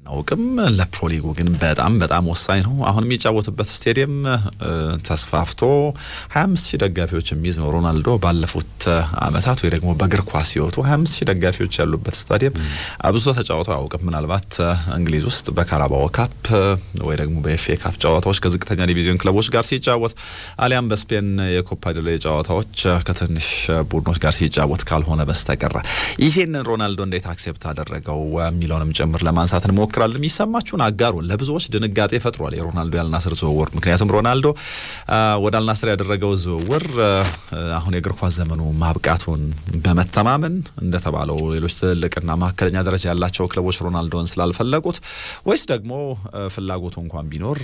አናውቅም። ለፕሮሊጉ ግን በጣም በጣም ወሳኝ ነው። አሁን የሚጫወትበት ስቴዲየም ተስፋፍቶ 25 ሺህ ደጋፊዎች የሚይዝ ነው። ሮናልዶ ባለፉት አመታት ወይ ደግሞ በእግር ኳስ ህይወቱ 25 ሺህ ደጋፊዎች ያሉበት ስታዲየም አብዝቶ ተጫውቶ አያውቅም። ምናልባት እንግሊዝ ውስጥ በካራባኦ ካፕ ወይ ደግሞ በኤፍኤ ካፕ ጨዋታዎች ከዝቅተኛ ዲቪዚዮን ክለቦች ጋር ሲጫወት፣ አሊያም በስፔን የኮፓ ዴል ጨዋታዎች ከትንሽ ቡድኖች ጋር ሲጫወት ካልሆነ በስተቀር። ይሄንን ሮናልዶ እንዴት accept አደረገው የሚለውንም ጭምር ለማንሳት እንሞክራለን። የሚሰማችሁን አጋሩን። ለብዙዎች ድንጋጤ ፈጥሯል የሮናልዶ የአልናስር ዝውውር። ምክንያቱም ሮናልዶ ወደ አልናስር ያደረገው ዝውውር አሁን የእግር ኳስ ዘመኑ ማብቃቱን በመተማመን፣ እንደተባለው ሌሎች ትልልቅና መካከለኛ ደረጃ ያላቸው ክለቦች ሮናልዶን ስላልፈለጉት፣ ወይስ ደግሞ ፍላጎቱ እንኳን ቢኖር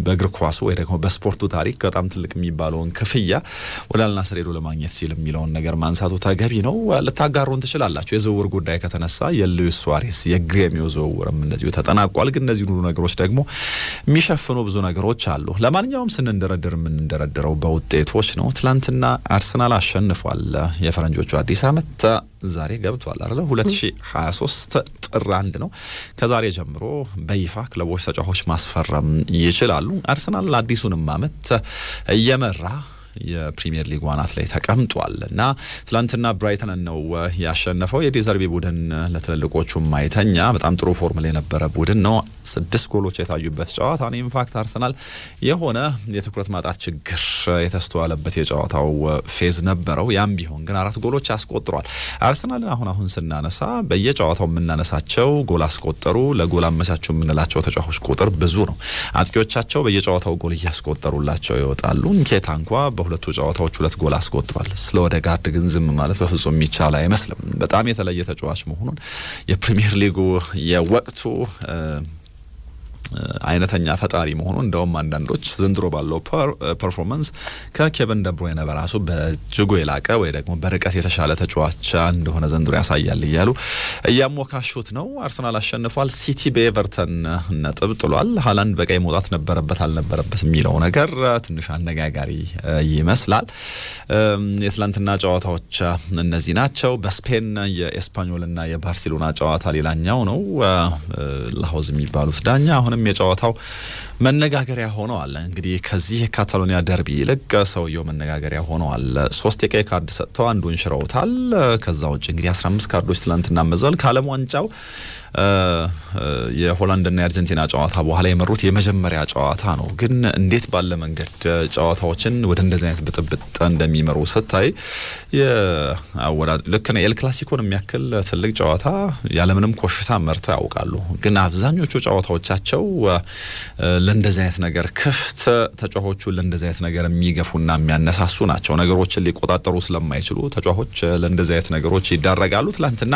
በእግር ኳሱ ወይ ደግሞ በስፖርቱ ታሪክ በጣም ትልቅ የሚባለውን ክፍያ ወደ አልናስር ሄዶ ለማግኘት ሲል የሚለውን ነገር ማንሳቱ ተገቢ ነው። ልታጋሩን ትችላላችሁ። የዝውውር ጉዳይ ከተነሳ የሉዊስ ሱዋሬስ የግሬሚዮ ዝውውርም እንደዚሁ ተጠናቋል። ግን እነዚህ ሁሉ ነገሮች ደግሞ የሚሸፍኑ ብዙ ነገሮች አሉ። ለማንኛውም ስንንደረደር የምንደረደረው በውጤቶች ነው። ትላንትና አርሰናል አሸንፏል። የፈረንጆቹ አዲስ ዓመት ዛሬ ገብቷል አይደለ? 2023 ጥር 1 ነው። ከዛሬ ጀምሮ በይፋ ክለቦች ተጫዋቾች ማስፈረም ይችላሉ። አርሰናል አዲሱንም ዓመት እየመራ የፕሪሚየር ሊግ አናት ላይ ተቀምጧል እና ትላንትና ብራይተንን ነው ያሸነፈው። የዴዘርቢ ቡድን ለትልልቆቹ ማይተኛ በጣም ጥሩ form ላይ የነበረ ቡድን ነው። ስድስት ጎሎች የታዩበት ጨዋታ ነው። In fact አርሰናል የሆነ የትኩረት ማጣት ችግር የተስተዋለበት የጨዋታው phase ነበረው። ያም ቢሆን ግን አራት ጎሎች አስቆጥሯል። አርሰናልን አሁን አሁን ስናነሳ በየጨዋታው የምናነሳቸው ጎል አስቆጠሩ፣ ለጎል አመቻቹ የምንላቸው ተጫዋቾች ቁጥር ብዙ ነው። አጥቂዎቻቸው በየጨዋታው ጎል እያስቆጠሩላቸው ይወጣሉ። ንኬታ እንኳ በሁለቱ ጨዋታዎች ሁለት ጎል አስቆጥሯል። ስለ ኦዴጋርድ ግን ዝም ማለት በፍጹም የሚቻል አይመስልም። በጣም የተለየ ተጫዋች መሆኑን፣ የፕሪሚየር ሊጉ የወቅቱ አይነተኛ ፈጣሪ መሆኑ፣ እንደውም አንዳንዶች ዘንድሮ ባለው performance ከኬቨን ደብሮይነ በራሱ በእጅጉ የላቀ ወይ ደግሞ በርቀት የተሻለ ተጫዋች እንደሆነ ዘንድሮ ያሳያል እያሉ እያሞካሹት ነው። አርሰናል አሸንፏል። ሲቲ በኤቨርተን ነጥብ ጥሏል። ሀላንድ በቀይ መውጣት ነበረበት አልነበረበት የሚለው ነገር ትንሽ አነጋጋሪ ይመስላል። የትላንትና ጨዋታዎች እነዚህ ናቸው። በስፔን የኤስፓኞልና የባርሴሎና ጨዋታ ሌላኛው ነው። ላሆዝ የሚባሉት ዳኛ አሁንም የጨዋታው መነጋገሪያ ሆነዋል። እንግዲህ ከዚህ የካታሎኒያ ደርቢ ይልቅ ሰውየው መነጋገሪያ ሆነዋል። ሶስት የቀይ ካርድ ሰጥተው አንዱን ሽረውታል። ከዛ ውጭ እንግዲህ 15 ካርዶች ትላንትና መዘዋል። ከዓለም ዋንጫው የሆላንድና የአርጀንቲና ጨዋታ በኋላ የመሩት የመጀመሪያ ጨዋታ ነው። ግን እንዴት ባለ መንገድ ጨዋታዎችን ወደ እንደዚህ አይነት ብጥብጥ እንደሚመሩ ስታይ ልክ ነው። ኤል ክላሲኮን የሚያክል ትልቅ ጨዋታ ያለምንም ኮሽታ መርተው ያውቃሉ። ግን አብዛኞቹ ጨዋታዎቻቸው ለእንደዚህ አይነት ነገር ክፍት፣ ተጫዋቾቹ ለእንደዚህ አይነት ነገር የሚገፉና የሚያነሳሱ ናቸው። ነገሮችን ሊቆጣጠሩ ስለማይችሉ ተጫዋቾች ለእንደዚህ አይነት ነገሮች ይዳረጋሉ። ትላንትና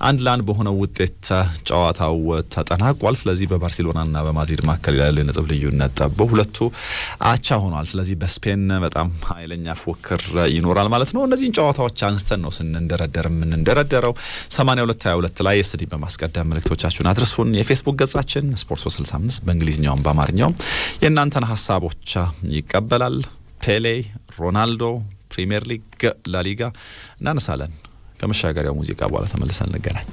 1-1 በሆነው ውጤት ጨዋታው ተጠናቋል። ስለዚህ በባርሴሎናና በማድሪድ መካከል ያለው የነጥብ ልዩነት ጠቦ ሁለቱ አቻ ሆኗል። ስለዚህ በስፔን በጣም ኃይለኛ ፉክክር ይኖራል ማለት ነው። እነዚህን ጨዋታዎች አንስተን ነው ስንንደረደር የምንንደረደረው። 8222 ላይ SD በማስቀደም መልእክቶቻችሁን አድርሱን። የፌስቡክ ገጻችን ስፖርት 365 በእንግሊዝኛውም በአማርኛውም የእናንተን ሀሳቦች ይቀበላል። ፔሌ፣ ሮናልዶ፣ ፕሪሚየር ሊግ፣ ላሊጋ እናነሳለን። ከመሻገሪያው ሙዚቃ በኋላ ተመልሰን እንገናኝ።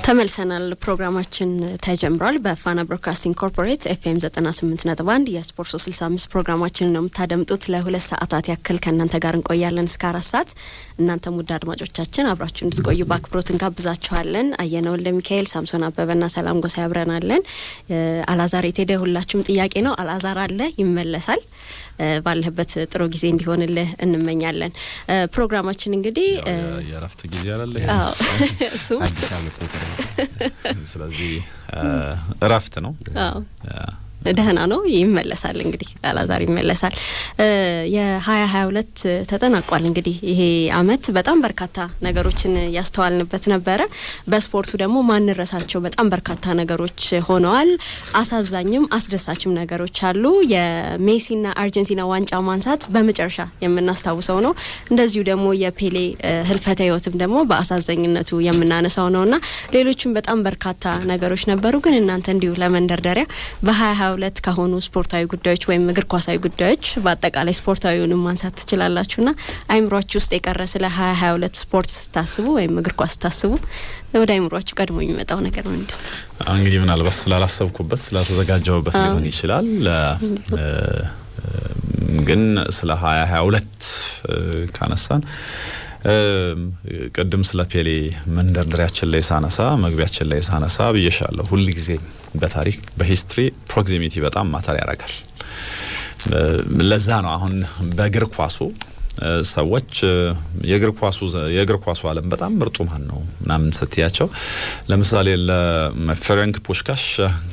ተመልሰናል። ፕሮግራማችን ተጀምሯል። በፋና ብሮድካስቲንግ ኮርፖሬት ኤፍኤም 98.1 የስፖርት 365 ፕሮግራማችንን ነው የምታደምጡት። ለ2 ሰዓታት ያክል ከእናንተ ጋር እንቆያለን እስከ 4 ሰዓት። እናንተም ውድ አድማጮቻችን አብራችሁ እንድትቆዩ በአክብሮት እንጋብዛችኋለን። አየነው ለሚካኤል፣ ሳምሶን አበበና ሰላም ጎሳ ያብረናለን። አላዛር የት ሄደ? ሁላችሁም ጥያቄ ነው። አላዛር አለ፣ ይመለሳል። ባለህበት ጥሩ ጊዜ እንዲሆንልህ እንመኛለን። ፕሮግራማችን እንግዲህ የእረፍት ጊዜ አለ። እሱም ስለዚህ እረፍት ነው። ደህና ነው፣ ይመለሳል። እንግዲህ አላዛር ይመለሳል። የ2022 ተጠናቋል። እንግዲህ ይሄ አመት በጣም በርካታ ነገሮችን ያስተዋልንበት ነበረ። በስፖርቱ ደግሞ ማንረሳቸው በጣም በርካታ ነገሮች ሆነዋል። አሳዛኝም አስደሳችም ነገሮች አሉ። የሜሲና አርጀንቲና ዋንጫ ማንሳት በመጨረሻ የምናስታውሰው ነው። እንደዚሁ ደግሞ የፔሌ ህልፈተ ህይወትም ደግሞ በአሳዛኝነቱ የምናነሳው ነውና ሌሎችም በጣም በርካታ ነገሮች ነበሩ። ግን እናንተ እንዲሁ ለመንደርደሪያ በ2022 ከሆኑ ስፖርታዊ ጉዳዮች ወይም እግር ኳሳዊ ጉዳዮች፣ በአጠቃላይ ስፖርታዊውንም ማንሳት ትችላላችሁና፣ አይምሯችሁ ውስጥ የቀረ፣ ስለ 2022 ስፖርት ስታስቡ ወይም እግር ኳስ ስታስቡ ወደ አይምሯችሁ ቀድሞ የሚመጣው ነገር ምንድን ነው? እንግዲህ ምናልባት ስላላሰብኩበት፣ ስላልተዘጋጀሁበት ሊሆን ይችላል። ግን ስለ 2022 ካነሳን ቅድም ስለ ፔሌ መንደርደሪያችን ላይ ሳነሳ፣ መግቢያችን ላይ ሳነሳ ብዬሻለሁ። ሁልጊዜ በታሪክ፣ በ history proximity በጣም matter ያደርጋል። ለዛ ነው አሁን በእግር ኳሱ ሰዎች የእግር ኳሱ ዓለም በጣም ምርጡ ማን ነው ምናምን ስትያቸው፣ ለምሳሌ ለፌሬንክ ፑሽካሽ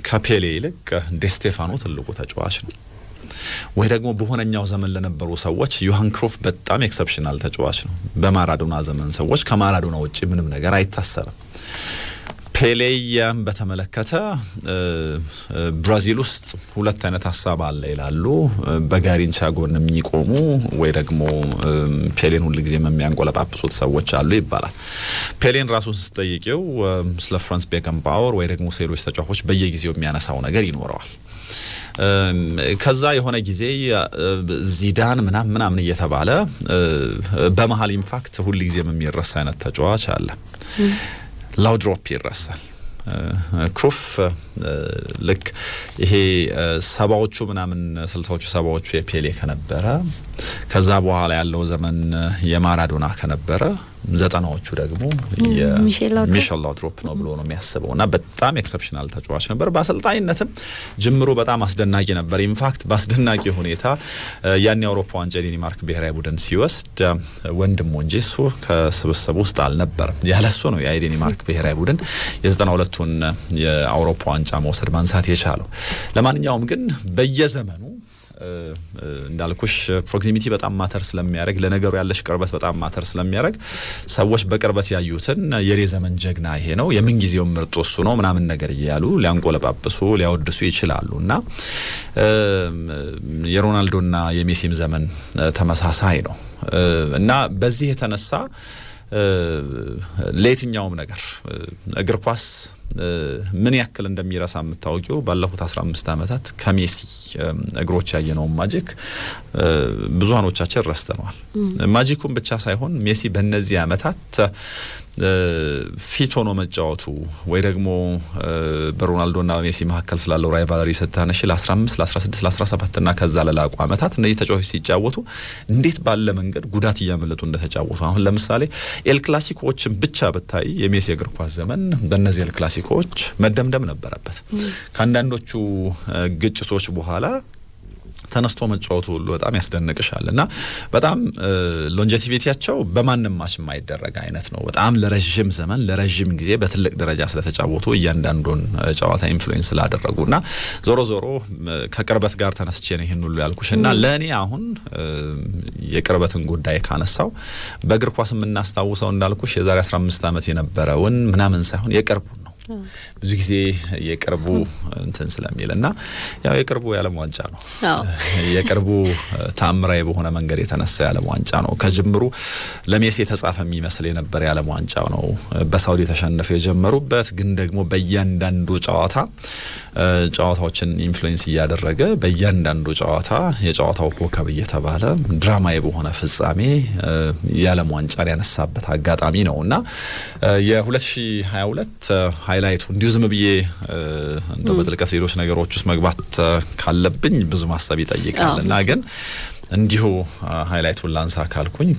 ከፔሌ ይልቅ ዴስቴፋኖ ትልቁ ተጫዋች ነው። ወይ ደግሞ በሆነኛው ዘመን ለነበሩ ሰዎች ዮሃን ክሩፍ በጣም exceptional ተጫዋች ነው። በማራዶና ዘመን ሰዎች ከማራዶና ውጭ ምንም ነገር አይታሰብም። ፔሌን በተመለከተ ብራዚል ውስጥ ሁለት አይነት ሀሳብ አለ ይላሉ። በጋሪንቻ ጎን የሚቆሙ ወይ ደግሞ ፔሌን ሁልጊዜም የሚያንቆለጳጵሱት ሰዎች አሉ ይባላል። ፔሌን ራሱን ስትጠይቂው ስለ ፍራንስ ቤከንባወር ወይ ደግሞ ሌሎች ተጫዋቾች በየጊዜው የሚያነሳው ነገር ይኖረዋል። ከዛ የሆነ ጊዜ ዚዳን ምናምን ምናምን እየተባለ በመሀል in fact ሁልጊዜም የሚረሳ አይነት ተጫዋች አለ። ላውድሮፕ ይረሳል። ክሩፍ ልክ ይሄ 70ዎቹ ምናምን፣ 60ዎቹ 70ዎቹ የፔሌ ከነበረ፣ ከዛ በኋላ ያለው ዘመን የማራዶና ከነበረ፣ 90ዎቹ ደግሞ የሚሼል ላውድሮፕ ነው ብሎ ነው የሚያስበው እና በጣም exceptional ተጫዋች ነበር። በአሰልጣኝነትም ጅምሩ በጣም አስደናቂ ነበር። In fact በአስደናቂ ሁኔታ ያን የአውሮፓ ዋንጫ የዴንማርክ ብሔራዊ ቡድን ሲወስድ ወንድሙ እንጂ እሱ ከስብስብ ውስጥ አልነበረም። ያለሱ ነው የዴንማርክ ብሔራዊ ቡድን የ92ቱን የአውሮፓ ዋንጫ መውሰድ፣ ማንሳት የቻለው። ለማንኛውም ግን በየዘመኑ እንዳልኩሽ proximity በጣም matter ስለሚያደርግ፣ ለነገሩ ያለሽ ቅርበት በጣም matter ስለሚያደርግ፣ ሰዎች በቅርበት ያዩትን የኔ ዘመን ጀግና ይሄ ነው፣ የምንጊዜው ምርጡ እሱ ነው ምናምን ነገር እያሉ ሊያንቆለጳጵሱ፣ ሊያወድሱ ይችላሉ እና የሮናልዶና የሜሲም ዘመን ተመሳሳይ ነው እና በዚህ የተነሳ ለየትኛውም ነገር እግር ኳስ ምን ያክል እንደሚረሳ የምታውቂው ባለፉት 15 ዓመታት ከሜሲ እግሮች ያየነውን magic ብዙሃኖቻችን ረስተነዋል። Magic ኡን ብቻ ሳይሆን ሜሲ በእነዚህ ዓመታት fit ሆኖ መጫወቱ ወይ ደግሞ በሮናልዶና በሜሲ መካከል ስላለው rivalry ስታነሺ ለ15፣ ለ16፣ ለ17 እና ከዛ ለላቁ ዓመታት እነዚህ ተጫዋቾች ሲጫወቱ እንዴት ባለ መንገድ ጉዳት እያመለጡ እንደተጫወቱ፣ አሁን ለምሳሌ ኤል ክላሲኮዎችን ብቻ ብታይ የሜሲ እግር ኳስ ዘመን በእነዚህ ኤል ክላሲኮዎች መደምደም ነበረበት። ከአንዳንዶቹ ግጭቶች በኋላ ተነስቶ መጫወቱ ሁሉ በጣም ያስደንቅሻል እና በጣም longevity ያቸው በማንም match የማይደረግ አይነት ነው። በጣም ለረዥም ዘመን፣ ለረዥም ጊዜ በትልቅ ደረጃ ስለተጫወቱ፣ እያንዳንዱን ጨዋታ influence ስላደረጉ እና ዞሮ ዞሮ ከቅርበት ጋር ተነስቼ ነው ይህን ሁሉ ያልኩሽ እና ለእኔ አሁን የቅርበትን ጉዳይ ካነሳው በእግር ኳስ የምናስታውሰው እንዳልኩሽ የዛሬ 15 ዓመት የነበረውን ምናምን ሳይሆን የቅርቡን ነው። ብዙ ጊዜ የቅርቡ እንትን ስለሚል እና ያው የቅርቡ የዓለም ዋንጫ ነው። የቅርቡ ታምራዊ በሆነ መንገድ የተነሳ የዓለም ዋንጫ ነው። ከጅምሩ ለሜሲ የተጻፈ የሚመስል የነበረ የዓለም ዋንጫ ነው። በሳውዲ ተሸንፈው የጀመሩበት ግን ደግሞ በእያንዳንዱ ጨዋታ ጨዋታዎችን influence እያደረገ፣ በእያንዳንዱ ጨዋታ የጨዋታው ኮከብ እየተባለ፣ ድራማዊ በሆነ ፍጻሜ የዓለም ዋንጫን ያነሳበት አጋጣሚ ነው እና የ2022 highlight ኡ እንዲሁ ዝም ብዬ እንደው በጥልቀት ሌሎች ነገሮች ውስጥ መግባት ካለብኝ ብዙ ማሰብ ይጠይቃል እና ግን እንዲሁ highlight ኡን ላንሳ ካልኩኝ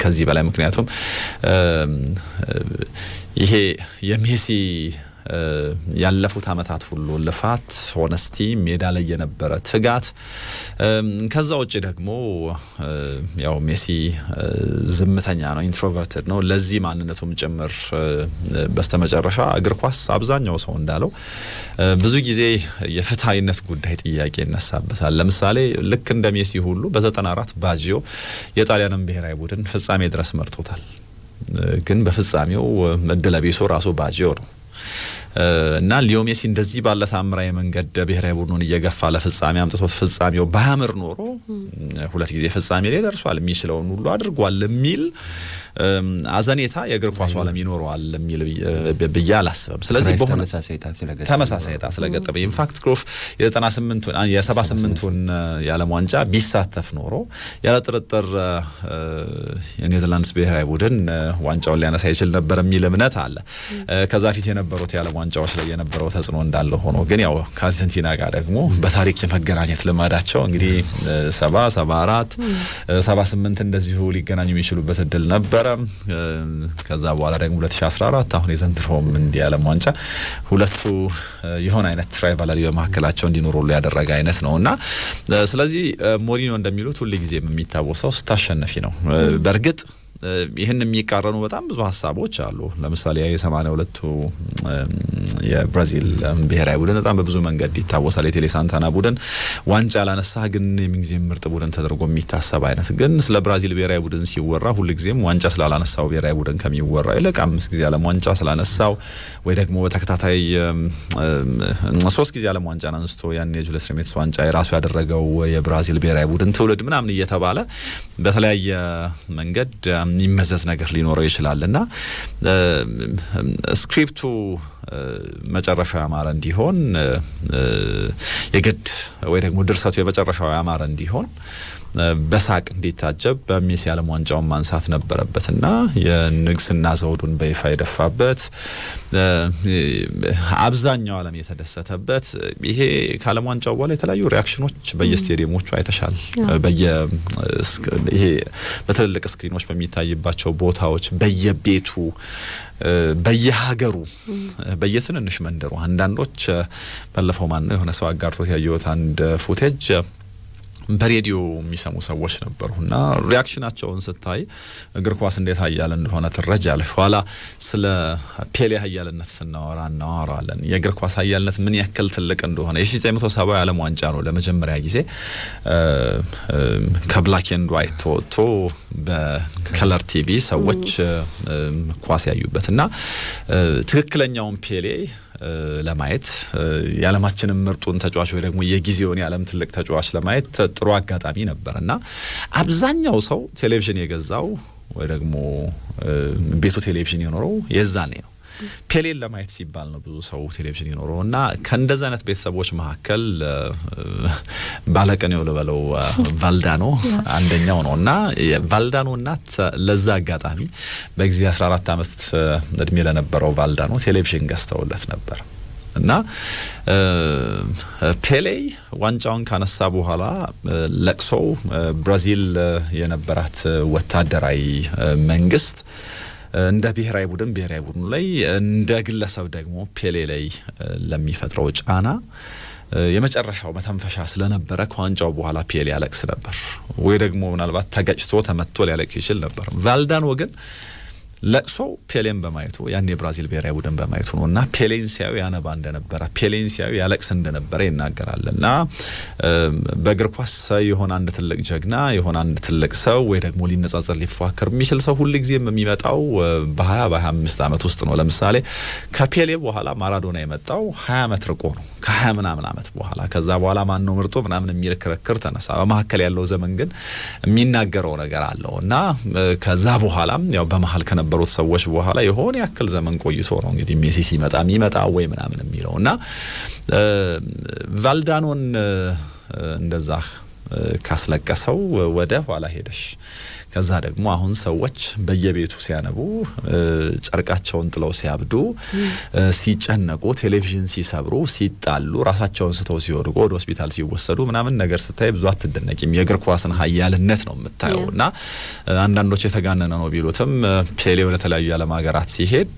ከዚህ በላይ፣ ምክንያቱም ይሄ የሜሲ ያለፉት አመታት ሁሉ ልፋት፣ honesty፣ ሜዳ ላይ የነበረ ትጋት፣ ከዛ ውጭ ደግሞ ያው ሜሲ ዝምተኛ ነው፣ introverted ነው። ለዚህ ማንነቱም ጭምር በስተመጨረሻ እግር ኳስ አብዛኛው ሰው እንዳለው ብዙ ጊዜ የፍትሐዊነት ጉዳይ ጥያቄ ይነሳበታል። ለምሳሌ ልክ እንደ ሜሲ ሁሉ በ94 ባጂዮ የጣሊያንን ብሔራዊ ቡድን ፍጻሜ ድረስ መርቶታል። ግን በፍጻሜው እድለቢሱ ራሱ ባጂዮ ነው እና ሊዮ ሜሲ እንደዚህ ባለ ታምራዊ መንገድ ብሔራዊ ቡድኑን እየገፋ ለፍጻሜ አምጥቶት ፍጻሜው ባያምር ኖሮ ሁለት ጊዜ ፍጻሜ ላይ ደርሷል፣ የሚችለውን ሁሉ አድርጓል የሚል አዘኔታ የእግር ኳሱ ዓለም ይኖረዋል የሚል ብዬ አላስብም። ስለዚህ በሆነ ተመሳሳይ ዕጣ ስለገጠመ in fact ክሩፍ የ98ቱን የ78ቱን የዓለም ዋንጫ ቢሳተፍ ኖሮ ያለ ጥርጥር የኔዘርላንድስ ብሔራዊ ቡድን ዋንጫውን ሊያነሳ ይችል ነበር የሚል እምነት አለ። ከዛ ፊት የነበሩት የዓለም ዋንጫዎች ላይ የነበረው ተጽዕኖ እንዳለ ሆኖ ግን ያው ከአርጀንቲና ጋር ደግሞ በታሪክ የመገናኘት ልማዳቸው እንግዲህ 70፣ 74፣ 78 እንደዚሁ ሊገናኙ የሚችሉበት እድል ነበረ። ከዛ በኋላ ደግሞ 2014፣ አሁን የዘንድሮም እንዲህ የዓለም ዋንጫ ሁለቱ የሆነ አይነት rivalry በመካከላቸው እንዲኖሩ ያደረገ አይነት ነው። እና ስለዚህ ሞሪኒዮ እንደሚሉት ሁልጊዜም የሚታወሰው ስታሸነፊ ነው። በእርግጥ ይህን የሚቃረኑ በጣም ብዙ ሀሳቦች አሉ። ለምሳሌ የ82ቱ የብራዚል ብሔራዊ ቡድን በጣም በብዙ መንገድ ይታወሳል። የቴሌ ሳንታና ቡድን ዋንጫ ላነሳ ግን የምንጊዜም ምርጥ ቡድን ተደርጎ የሚታሰብ አይነት፣ ግን ስለ ብራዚል ብሔራዊ ቡድን ሲወራ ሁልጊዜም ዋንጫ ስላላነሳው ብሔራዊ ቡድን ከሚወራ ይልቅ አምስት ጊዜ ዓለም ዋንጫ ስላነሳው ወይ ደግሞ በተከታታይ ሶስት ጊዜ ዓለም ዋንጫን አንስቶ ያን የጁልስ ሪሜትስ ዋንጫ የራሱ ያደረገው የብራዚል ብሔራዊ ቡድን ትውልድ ምናምን እየተባለ በተለያየ መንገድ የሚመዘዝ ነገር ሊኖረው ይችላል። እና script ኡ መጨረሻው ያማረ እንዲሆን የግድ ወይ ደግሞ ድርሰቱ የመጨረሻው ያማረ እንዲሆን በሳቅ እንዲታጀብ በሜሲ ዓለም ዋንጫውን ማንሳት ነበረበት እና የንግስና ዘውዱን በይፋ የደፋበት፣ አብዛኛው ዓለም የተደሰተበት፣ ይሄ ከዓለም ዋንጫው በኋላ የተለያዩ reaction ኖች በየስቴዲየሞቹ አይተሻል። በየ ይሄ በትልልቅ screen ኖች በሚታይባቸው ቦታዎች፣ በየቤቱ፣ በየሀገሩ፣ በየትንንሽ መንደሩ አንዳንዶች፣ ባለፈው ማን ነው የሆነ ሰው አጋርቶት ያየሁት አንድ footage፣ በሬዲዮ የሚሰሙ ሰዎች ነበሩ እና reaction ናቸውን ስታይ እግር ኳስ እንዴት ኃያል እንደሆነ ትረጃለሽ። ኋላ ስለ ፔሌ ኃያልነት ስናወራ እናወራለን። የእግር ኳስ ኃያልነት ምን ያክል ትልቅ እንደሆነ። የ1970 የዓለም ዋንጫ ነው ለመጀመሪያ ጊዜ ከ black and white ወጥቶ በ color TV ሰዎች ኳስ ያዩበት እና ትክክለኛውን ፔሌ ለማየት፣ የዓለማችንን ምርጡን ተጫዋች ወይ ደግሞ የጊዜውን የዓለም ትልቅ ተጫዋች ለማየት ጥሩ አጋጣሚ ነበር። እና አብዛኛው ሰው ቴሌቪዥን የገዛው ወይ ደግሞ ቤቱ ቴሌቪዥን የኖረው የዛኔ ነው። ፔሌን ለማየት ሲባል ነው ብዙ ሰው ቴሌቪዥን የኖረው። እና ከእንደዚህ አይነት ቤተሰቦች መካከል ባለቅኔው ልበለው ቫልዳኖ አንደኛው ነው። እና ቫልዳኖ እናት ለዛ አጋጣሚ በጊዜ 14 ዓመት እድሜ ለነበረው ቫልዳኖ ቴሌቪዥን ገዝተውለት ነበር። እና ፔሌ ዋንጫውን ካነሳ በኋላ ለቅሶው ብራዚል የነበራት ወታደራዊ መንግስት እንደ ብሔራዊ ቡድን ብሔራዊ ቡድኑ ላይ፣ እንደ ግለሰብ ደግሞ ፔሌ ላይ ለሚፈጥረው ጫና የመጨረሻው መተንፈሻ ስለነበረ ከዋንጫው በኋላ ፔሌ ያለቅስ ነበር፣ ወይ ደግሞ ምናልባት ተገጭቶ ተመቶ ሊያለቅስ ይችል ነበር። ቫልዳኖ ግን ለቅሶ ፔሌን በማየቱ፣ ያን የብራዚል ብሔራዊ ቡድን በማየቱ ነው። እና ፔሌን ሲያዩ ያነባ እንደነበረ፣ ፔሌን ሲያዩ ያለቅስ እንደነበረ ይናገራል። እና በእግር ኳስ የሆነ አንድ ትልቅ ጀግና፣ የሆነ አንድ ትልቅ ሰው ወይ ደግሞ ሊነጻጸር ሊፎካከር የሚችል ሰው ሁልጊዜም የሚመጣው በ20 በ25 ዓመት ውስጥ ነው። ለምሳሌ ከፔሌ በኋላ ማራዶና የመጣው 20 ዓመት ርቆ ነው፣ ከ20 ምናምን ዓመት በኋላ። ከዛ በኋላ ማን ነው ምርጡ ምናምን የሚል ክርክር ተነሳ። በመካከል ያለው ዘመን ግን የሚናገረው ነገር አለው። እና ከዛ በኋላም ያው በመሀል ከነበሩት ሰዎች በኋላ የሆነ ያክል ዘመን ቆይቶ ነው እንግዲህ ሜሲ ሲመጣ የሚመጣ ወይ ምናምን የሚለው። እና ቫልዳኖን እንደዛ ካስለቀሰው ወደ ኋላ ሄደሽ ከ ከዛ ደግሞ አሁን ሰዎች በየቤቱ ሲያነቡ፣ ጨርቃቸውን ጥለው ሲያብዱ፣ ሲጨነቁ፣ ቴሌቪዥን ሲሰብሩ፣ ሲጣሉ፣ ራሳቸውን ስተው ሲወድቁ፣ ወደ ሆስፒታል ሲወሰዱ ምናምን ነገር ስታይ ብዙ አትደነቂም። የእግር ኳስን ኃያልነት ነው የምታየው። እና አንዳንዶች የተጋነነ ነው ቢሉትም ፔሌ ወደ ተለያዩ የዓለም ሀገራት ሲሄድ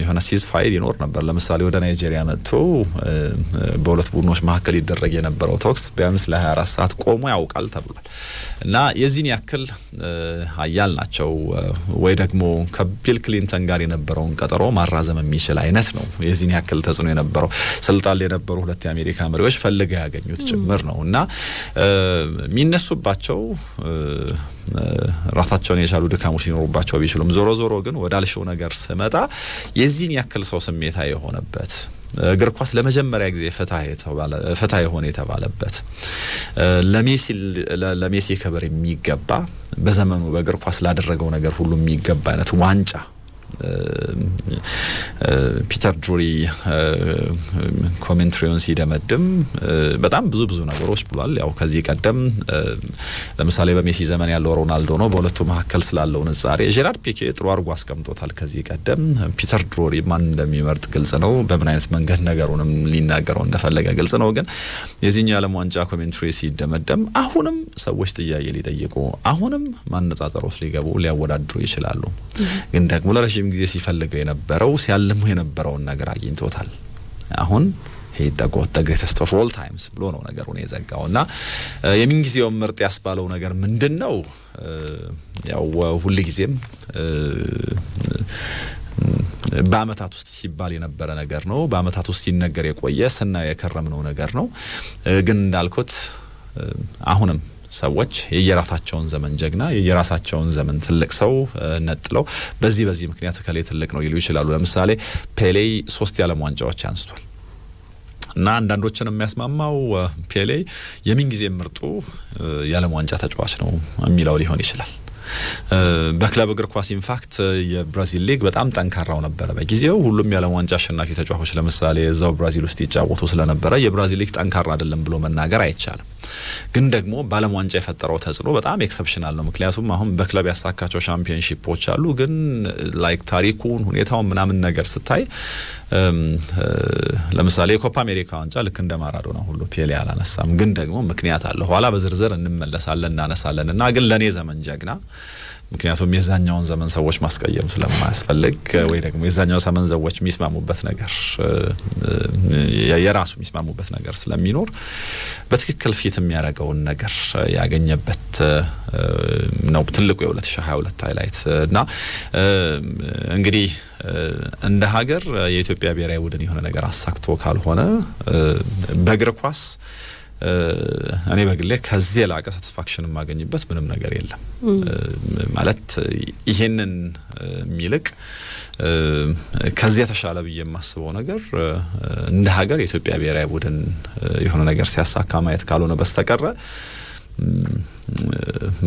የሆነ ceasefire ይኖር ነበር። ለምሳሌ ወደ ናይጄሪያ መጥቶ በሁለት ቡድኖች መካከል ይደረግ የነበረው ተኩስ ቢያንስ ለ24 ሰዓት ቆሞ ያውቃል ተብሏል። እና የዚህን ያክል ኃያል ናቸው። ወይ ደግሞ ከቢል ክሊንተን ጋር የነበረውን ቀጠሮ ማራዘም የሚችል አይነት ነው። የዚህን ያክል ተጽዕኖ የነበረው፣ ስልጣን ላይ የነበሩ ሁለት የአሜሪካ መሪዎች ፈልገው ያገኙት ጭምር ነው። እና የሚነሱባቸው ራሳቸውን የቻሉ ድካሞች ሊኖሩባቸው ቢችሉም፣ ዞሮ ዞሮ ግን ወዳልሽው ነገር ስመጣ የዚህን ያክል ሰው ስሜታዊ የሆነበት፣ እግር ኳስ ለመጀመሪያ ጊዜ ፍትህ የሆነ የተባለበት፣ ለሜሲ ክብር የሚገባ፣ በዘመኑ በእግር ኳስ ላደረገው ነገር ሁሉ የሚገባ አይነት ዋንጫ፣ ፒተር ድሩሪ commentary ውን ሲደመድም በጣም ብዙ ብዙ ነገሮች ብሏል። ያው ከዚህ ቀደም ለምሳሌ በሜሲ ዘመን ያለው ሮናልዶ ነው፣ በሁለቱ መካከል ስላለው ንጻሬ ጄራርድ ፒኬ ጥሩ አድርጎ አስቀምጦታል። ከዚህ ቀደም ፒተር ድሩሪ ማን እንደሚመርጥ ግልጽ ነው። በምን አይነት መንገድ ነገሩንም ሊናገረው እንደፈለገ ግልጽ ነው። ግን የዚህኛው የዓለም ዋንጫ commentary ሲደመደም አሁንም ሰዎች ጥያቄ ሊጠይቁ፣ አሁንም ማነጻጸር ውስጥ ሊገቡ፣ ሊያወዳድሩ ይችላሉ። ግን ደግሞ ለረዥም ጊዜ ሲፈልገው የነበረው፣ ሲያልሙ የነበረውን ነገር አግኝቶታል። አሁን he the GOAT, the greatest of all times ብሎ ነው ነገሩን የዘጋው። እና የምንጊዜውም ምርጥ ያስባለው ነገር ምንድን ነው? ያው ሁልጊዜም በአመታት ውስጥ ሲባል የነበረ ነገር ነው። በአመታት ውስጥ ሲነገር የቆየ፣ ስናየው የከረምነው ነገር ነው። ግን እንዳልኩት አሁንም ሰዎች የየራሳቸውን ዘመን ጀግና፣ የየራሳቸውን ዘመን ትልቅ ሰው ነጥለው በዚህ በዚህ ምክንያት እከሌ ትልቅ ነው ሊሉ ይችላሉ። ለምሳሌ ፔሌ ሶስት የዓለም ዋንጫዎች አንስቷል እና አንዳንዶችን የሚያስማማው ፔሌ የምንጊዜ ምርጡ የዓለም ዋንጫ ተጫዋች ነው የሚለው ሊሆን ይችላል። በክለብ እግር ኳስ in fact የብራዚል ሊግ በጣም ጠንካራው ነበረ በጊዜው። ሁሉም የዓለም ዋንጫ አሸናፊ ተጫዋቾች ለምሳሌ እዛው ብራዚል ውስጥ ይጫወቱ ስለነበረ የብራዚል ሊግ ጠንካራ አይደለም ብሎ መናገር አይቻልም። ግን ደግሞ በዓለም ዋንጫ የፈጠረው ተጽዕኖ በጣም exceptional ነው። ምክንያቱም አሁን በክለብ ያሳካቸው championship ኦች አሉ። ግን like ታሪኩን፣ ሁኔታውን ምናምን ነገር ስታይ ለምሳሌ የኮፓ አሜሪካ ዋንጫ ልክ እንደ ማራዶና ሁሉ ፔሌ አላነሳም። ግን ደግሞ ምክንያት አለ። ኋላ በዝርዝር እንመለሳለን፣ እናነሳለን። እና ግን ለእኔ ዘመን ጀግና፣ ምክንያቱም የዛኛውን ዘመን ሰዎች ማስቀየም ስለማያስፈልግ ወይ ደግሞ የዛኛው ዘመን ሰዎች የሚስማሙበት ነገር፣ የራሱ የሚስማሙበት ነገር ስለሚኖር፣ በትክክል fit የሚያደርገውን ነገር ያገኘበት ነው ትልቁ የ2022 highlight። እና እንግዲህ እንደ ሀገር የኢትዮጵያ ብሔራዊ ቡድን የሆነ ነገር አሳክቶ ካልሆነ በእግር ኳስ እኔ በግሌ ከዚህ የላቀ satisfaction የማገኝበት ምንም ነገር የለም። ማለት ይሄንን የሚልቅ፣ ከዚህ የተሻለ ብዬ የማስበው ነገር እንደ ሀገር የኢትዮጵያ ብሔራዊ ቡድን የሆነ ነገር ሲያሳካ ማየት ካልሆነ በስተቀረ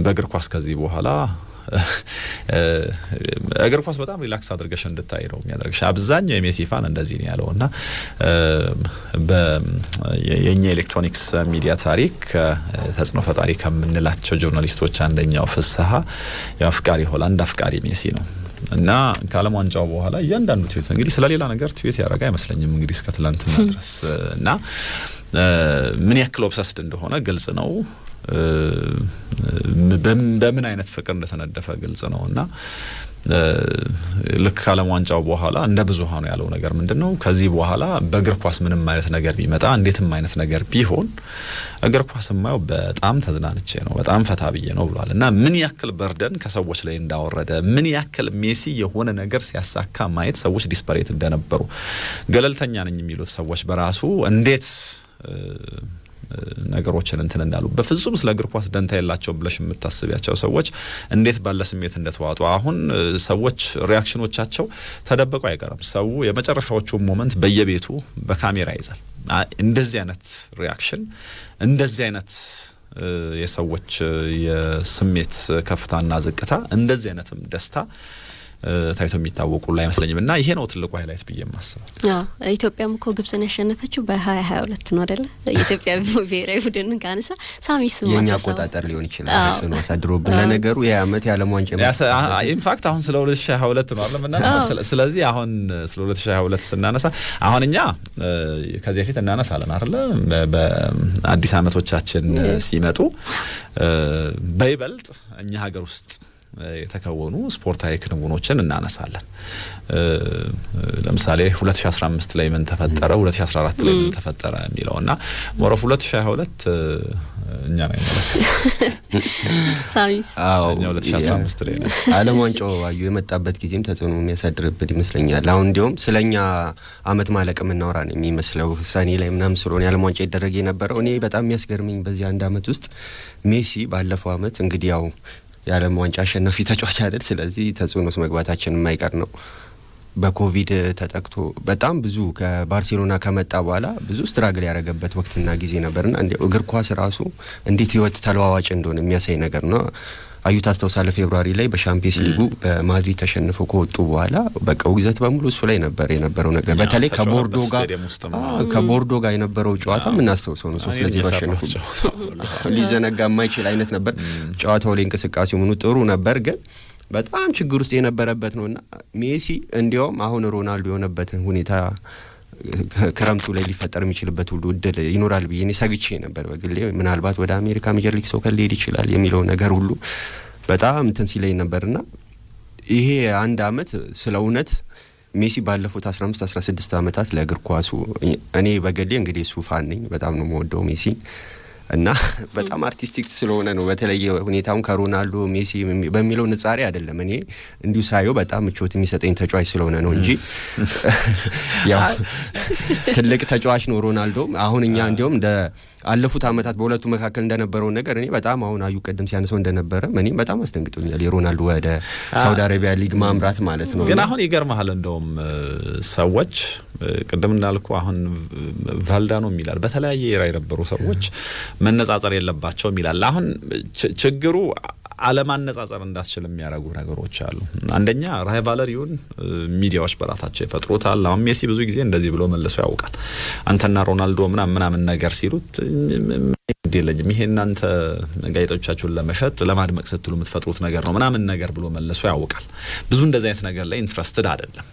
በእግር ኳስ ከዚህ በኋላ እግር ኳስ በጣም relax አድርገሽ እንድታይ ነው የሚያደርግሽ። አብዛኛው የሜሲ fan እንደዚህ ነው ያለው። እና የኛ ኤሌክትሮኒክስ ሚዲያ ታሪክ ተጽዕኖ ፈጣሪ ከምንላቸው journalist ኦች አንደኛው ፍስሀ ያው አፍቃሪ ሆላንድ፣ አፍቃሪ ሜሲ ነው። እና ከዓለም ዋንጫው በኋላ እያንዳንዱ ትዊት፣ እንግዲህ ስለ ሌላ ነገር ትዊት ያደረገ አይመስለኝም እንግዲህ እስከ ትላንትና ድረስ፣ እና ምን ያክል obsessed እንደሆነ ግልጽ ነው። በምን አይነት ፍቅር እንደተነደፈ ግልጽ ነው። እና ልክ ከዓለም ዋንጫው በኋላ እንደ ብዙሃኑ ያለው ነገር ምንድን ነው? ከዚህ በኋላ በእግር ኳስ ምንም አይነት ነገር ቢመጣ፣ እንዴትም አይነት ነገር ቢሆን እግር ኳስ የማየው በጣም ተዝናንቼ ነው፣ በጣም ፈታ ብዬ ነው ብሏል። እና ምን ያክል burden ከሰዎች ላይ እንዳወረደ፣ ምን ያክል ሜሲ የሆነ ነገር ሲያሳካ ማየት ሰዎች desperate እንደነበሩ፣ ገለልተኛ ነኝ የሚሉት ሰዎች በራሱ እንዴት ነገሮችን እንትን እንዳሉ፣ በፍጹም ስለ እግር ኳስ ደንታ የላቸውም ብለሽ የምታስቢያቸው ሰዎች እንዴት ባለ ስሜት እንደተዋጡ፣ አሁን ሰዎች reaction ኦቻቸው ተደብቆ አይቀርም። ሰው የመጨረሻዎቹን moment በየቤቱ በካሜራ ይዛል። እንደዚህ አይነት reaction፣ እንደዚህ አይነት የሰዎች የስሜት ከፍታና ዝቅታ፣ እንደዚህ አይነትም ደስታ ታይቶ የሚታወቁ ላይ አይመስለኝም። እና ይሄ ነው ትልቁ highlight ብዬ የማስበው። ኢትዮጵያም እኮ ግብጽን ያሸነፈችው በ2022 ነው አይደለ? የኢትዮጵያ ብሔራዊ ቡድን ካነሳ ሳሚስ የኛ አቆጣጠር ሊሆን ይችላል ተጽዕኖ አሳድሮብን። ለነገሩ የአመት የዓለም ዋንጫ in fact አሁን ስለ 2022 ነው አይደል የምናነሳው? ስለዚህ አሁን ስለ 2022 ስናነሳ አሁን እኛ ከዚህ በፊት እናነሳለን አይደለ? በአዲስ አመቶቻችን ሲመጡ በይበልጥ እኛ ሀገር ውስጥ የተከወኑ ስፖርታዊ ክንውኖችን እናነሳለን። ለምሳሌ 2015 ላይ ምን ተፈጠረ፣ 2014 ላይ ምን ተፈጠረ የሚለውና more of 2022 እኛ ነው የሚመለከተው። ሳሚስ? አዎ። እኛ 2015 ላይ ነው። ዓለም ዋንጫው አዩ የመጣበት ጊዜም ተጽዕኖ የሚያሳድርብን ይመስለኛል። አሁን እንዲሁም ስለኛ አመት ማለቅ የምናወራ ነው የሚመስለው፣ ሰኔ ላይ ምናምን ስለሆነ የዓለም ዋንጫ ይደረግ የነበረው። እኔ በጣም የሚያስገርመኝ በዚህ አንድ አመት ውስጥ ሜሲ ባለፈው አመት እንግዲህ ያው የዓለም ዋንጫ አሸናፊ ተጫዋች አይደል? ስለዚህ ተጽዕኖ ውስጥ መግባታችን የማይቀር ነው። በኮቪድ ተጠቅቶ በጣም ብዙ ከባርሴሎና ከመጣ በኋላ ብዙ struggle ያደረገበት ወቅትና ጊዜ ነበርና እንዲያው እግር ኳስ ራሱ እንዴት ህይወት ተለዋዋጭ እንደሆነ የሚያሳይ ነገር ነው። አዩ ታስታውሳለህ? February ላይ በሻምፒየንስ ሊጉ በማድሪድ ተሸንፈው ከወጡ በኋላ በቃ ውግዘት በሙሉ እሱ ላይ ነበር የነበረው ነገር። በተለይ ከቦርዶ ጋር የነበረው ጨዋታ የምናስታውሰው ነው። 3-0 አሸነፉ። ሊዘነጋ የማይችል አይነት ነበር። ጨዋታው ላይ እንቅስቃሴው ምኑ ጥሩ ነበር፣ ግን በጣም ችግር ውስጥ የነበረበት ነውና ሜሲ እንዲያውም አሁን ሮናልዶ የሆነበትን ሁኔታ ክረምቱ ላይ ሊፈጠር የሚችልበት ሁሉ እድል ይኖራል ብዬ እኔ ሰግቼ ነበር በግሌ። ምናልባት ወደ አሜሪካ ሜጀር ሊግ ሶከር ሊሄድ ይችላል የሚለው ነገር ሁሉ በጣም እንትን ሲለኝ ነበርና ይሄ አንድ አመት ስለ እውነት ሜሲ ባለፉት 15 16 አመታት ለእግር ኳሱ፣ እኔ በግሌ እንግዲህ እሱ fan ነኝ፣ በጣም ነው የምወደው ሜሲን እና በጣም artistic ስለሆነ ነው። በተለየ ሁኔታውን ከሮናልዶ ሜሲ በሚለው ንጻሬ አይደለም። እኔ እንዲሁ ሳየው በጣም ምቾት የሚሰጠኝ ተጫዋች ስለሆነ ነው እንጂ ያው ትልቅ ተጫዋች ነው ሮናልዶ። አሁን እኛ እንዲሁም እንደ አለፉት አመታት በሁለቱ መካከል እንደነበረው ነገር እኔ በጣም አሁን አዩ ቅድም ሲያነሳው እንደነበረ እኔም በጣም አስደንግጦኛል የሮናልዶ ወደ ሳውዲ አረቢያ ሊግ ማምራት ማለት ነው። ግን አሁን ይገርምሃል፣ እንደውም ሰዎች ቅድም እንዳልኩ አሁን ቫልዳኖ ይላል፣ በተለያየ era የነበሩ ሰዎች መነጻጸር የለባቸውም ይላል። አሁን ችግሩ አለማነጻጸር እንዳስችል የሚያደርጉ ነገሮች አሉ። አንደኛ rivalry ውን ሚዲያዎች በራሳቸው ይፈጥሩታል። አሁን ሜሲ ብዙ ጊዜ እንደዚህ ብሎ መልሶ ያውቃል። አንተና ሮናልዶ ምናምን ምናምን ነገር ሲሉት የለኝም፣ ይሄ እናንተ ጋዜጦቻችሁን ለመሸጥ ለማድመቅ ስትሉ የምትፈጥሩት ነገር ነው ምናምን ነገር ብሎ መልሶ ያውቃል። ብዙ እንደዚህ አይነት ነገር ላይ interested አይደለም።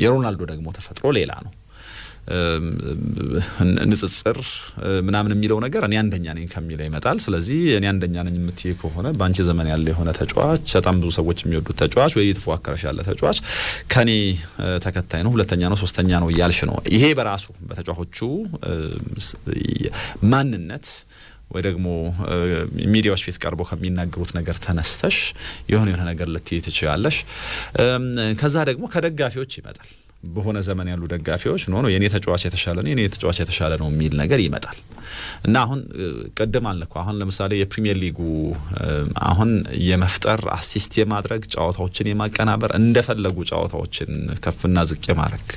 የሮናልዶ ደግሞ ተፈጥሮ ሌላ ነው። ንጽጽር ምናምን የሚለው ነገር እኔ አንደኛ ነኝ ከሚለው ይመጣል። ስለዚህ እኔ አንደኛ ነኝ የምትይ ከሆነ በአንቺ ዘመን ያለ የሆነ ተጫዋች፣ በጣም ብዙ ሰዎች የሚወዱት ተጫዋች ወይ እየተፎካከረሽ ያለ ተጫዋች ከኔ ተከታይ ነው፣ ሁለተኛ ነው፣ ሶስተኛ ነው እያልሽ ነው። ይሄ በራሱ በተጫዋቾቹ ማንነት ወይ ደግሞ ሚዲያዎች ፊት ቀርቦ ከሚናገሩት ነገር ተነስተሽ የሆነ የሆነ ነገር ልትይ ትችያለሽ። ከዛ ደግሞ ከደጋፊዎች ይመጣል። በሆነ ዘመን ያሉ ደጋፊዎች no no፣ የኔ ተጫዋች የተሻለ ነው፣ የኔ ተጫዋች የተሻለ ነው የሚል ነገር ይመጣል። እና አሁን ቅድም አልኩ፣ አሁን ለምሳሌ የፕሪሚየር ሊጉ አሁን የመፍጠር፣ assist የማድረግ፣ ጨዋታዎችን የማቀናበር፣ እንደፈለጉ ጨዋታዎችን ከፍና ዝቅ የማድረግ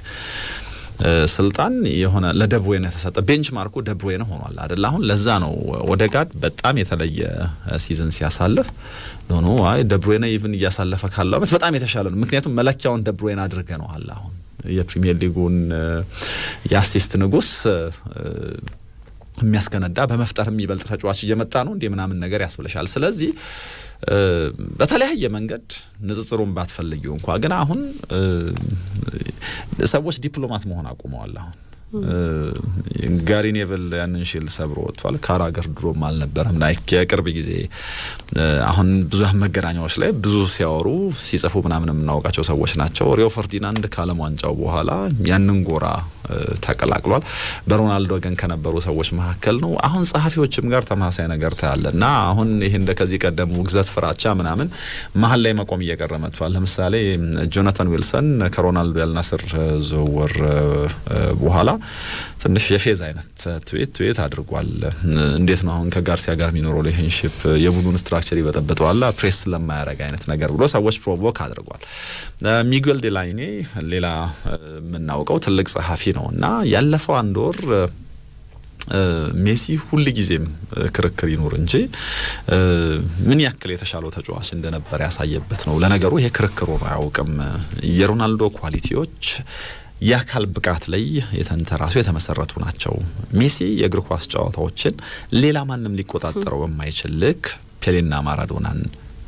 ስልጣን የሆነ ለደብሮይነ የተሰጠ benchmark ኡ ደብሮይነ ሆኗል አይደል? አሁን ለዛ ነው ኦደጋርድ በጣም የተለየ season ሲያሳልፍ no no፣ አይ ደብሮይነ even እያሳለፈ ካለው አመት በጣም የተሻለ ነው። ምክንያቱም መለኪያውን ደብሮይነ አድርገነዋል። አሁን የፕሪሚየር ሊጉን የ assist ንጉስ የሚያስከነዳ፣ በመፍጠር የሚበልጥ ተጫዋች እየመጣ ነው እንዴ ምናምን ነገር ያስብለሻል። ስለዚህ በተለያየ መንገድ ንጽጽሩን ባትፈልጊው እንኳ ግን አሁን ሰዎች ዲፕሎማት መሆን አቁመዋል። አሁን ጋሪ ኔቭል ያንን shield ሰብሮ ወጥቷል። ካራገር ድሮም አልነበረም። Like የቅርብ ጊዜ አሁን ብዙ መገናኛዎች ላይ ብዙ ሲያወሩ ሲጽፉ ምናምን የምናውቃቸው ሰዎች ናቸው። ሪዮ ፈርዲናንድ ከዓለም ዋንጫው በኋላ ያንን ጎራ ተቀላቅሏል። በሮናልዶ ወገን ከነበሩ ሰዎች መካከል ነው። አሁን ጸሐፊዎችም ጋር ተመሳሳይ ነገር ታያለ እና አሁን ይሄ እንደ ከዚህ ቀደሙ ውግዘት፣ ፍራቻ ምናምን መሀል ላይ መቆም እየቀረ መጥቷል። ለምሳሌ ጆናታን ዊልሰን ከሮናልዶ የአልናስር ዝውውር በኋላ ትንሽ የፌዝ አይነት tweet አድርጓል። እንዴት ነው አሁን ከጋርሲያ ጋር የሚኖረው relationship የቡድኑን structure ይበጠብጠዋል፣ ፕሬስ ስለማያደርግ አይነት ነገር ብሎ ሰዎች provoke አድርጓል። ሚጉኤል ዴላይኔ ሌላ የምናውቀው ትልቅ ጸሐፊ ነው እና ያለፈው አንድ ወር ሜሲ ሁል ጊዜም ክርክር ይኑር እንጂ ምን ያክል የተሻለው ተጫዋች እንደነበር ያሳየበት ነው። ለነገሩ ይሄ ክርክር ሆኖ አያውቅም። የሮናልዶ quality ዎች የአካል ብቃት ላይ የተንተራሱ የተመሰረቱ ናቸው። ሜሲ የእግር ኳስ ጨዋታዎችን ሌላ ማንም ሊቆጣጠረው በማይችል ልክ ፔሌና ማራዶናን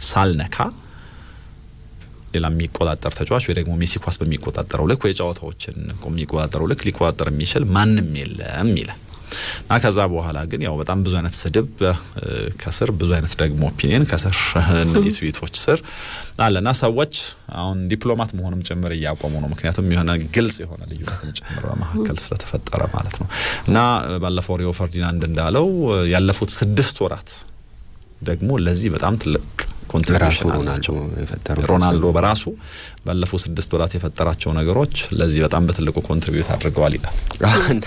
ሳልነካ ሌላ የሚቆጣጠር ተጫዋች ወይ ደግሞ ሜሲ ኳስ በሚቆጣጠረው ልክ ወይ ጨዋታዎችን የሚቆጣጠረው ልክ ሊቆጣጠር የሚችል ማንም የለም ይላል። እና ከዛ በኋላ ግን ያው በጣም ብዙ አይነት ስድብ ከስር፣ ብዙ አይነት ደግሞ opinion ከስር እነዚህ ትዊቶች ስር አለና ሰዎች አሁን ዲፕሎማት መሆንም ጭምር እያቆሙ ነው። ምክንያቱም የሆነ ግልጽ የሆነ ልዩነትም ጭምር በመካከል ስለተፈጠረ ማለት ነው። እና ባለፈው ሪዮ ፈርዲናንድ እንዳለው ያለፉት 6 ወራት ደግሞ ለዚህ በጣም ትልቅ contribution አላቸው። ሮናልዶ በራሱ ባለፉት 6 ወራት የፈጠራቸው ነገሮች ለዚህ በጣም በትልቁ contribute አድርገዋል ይላል። እና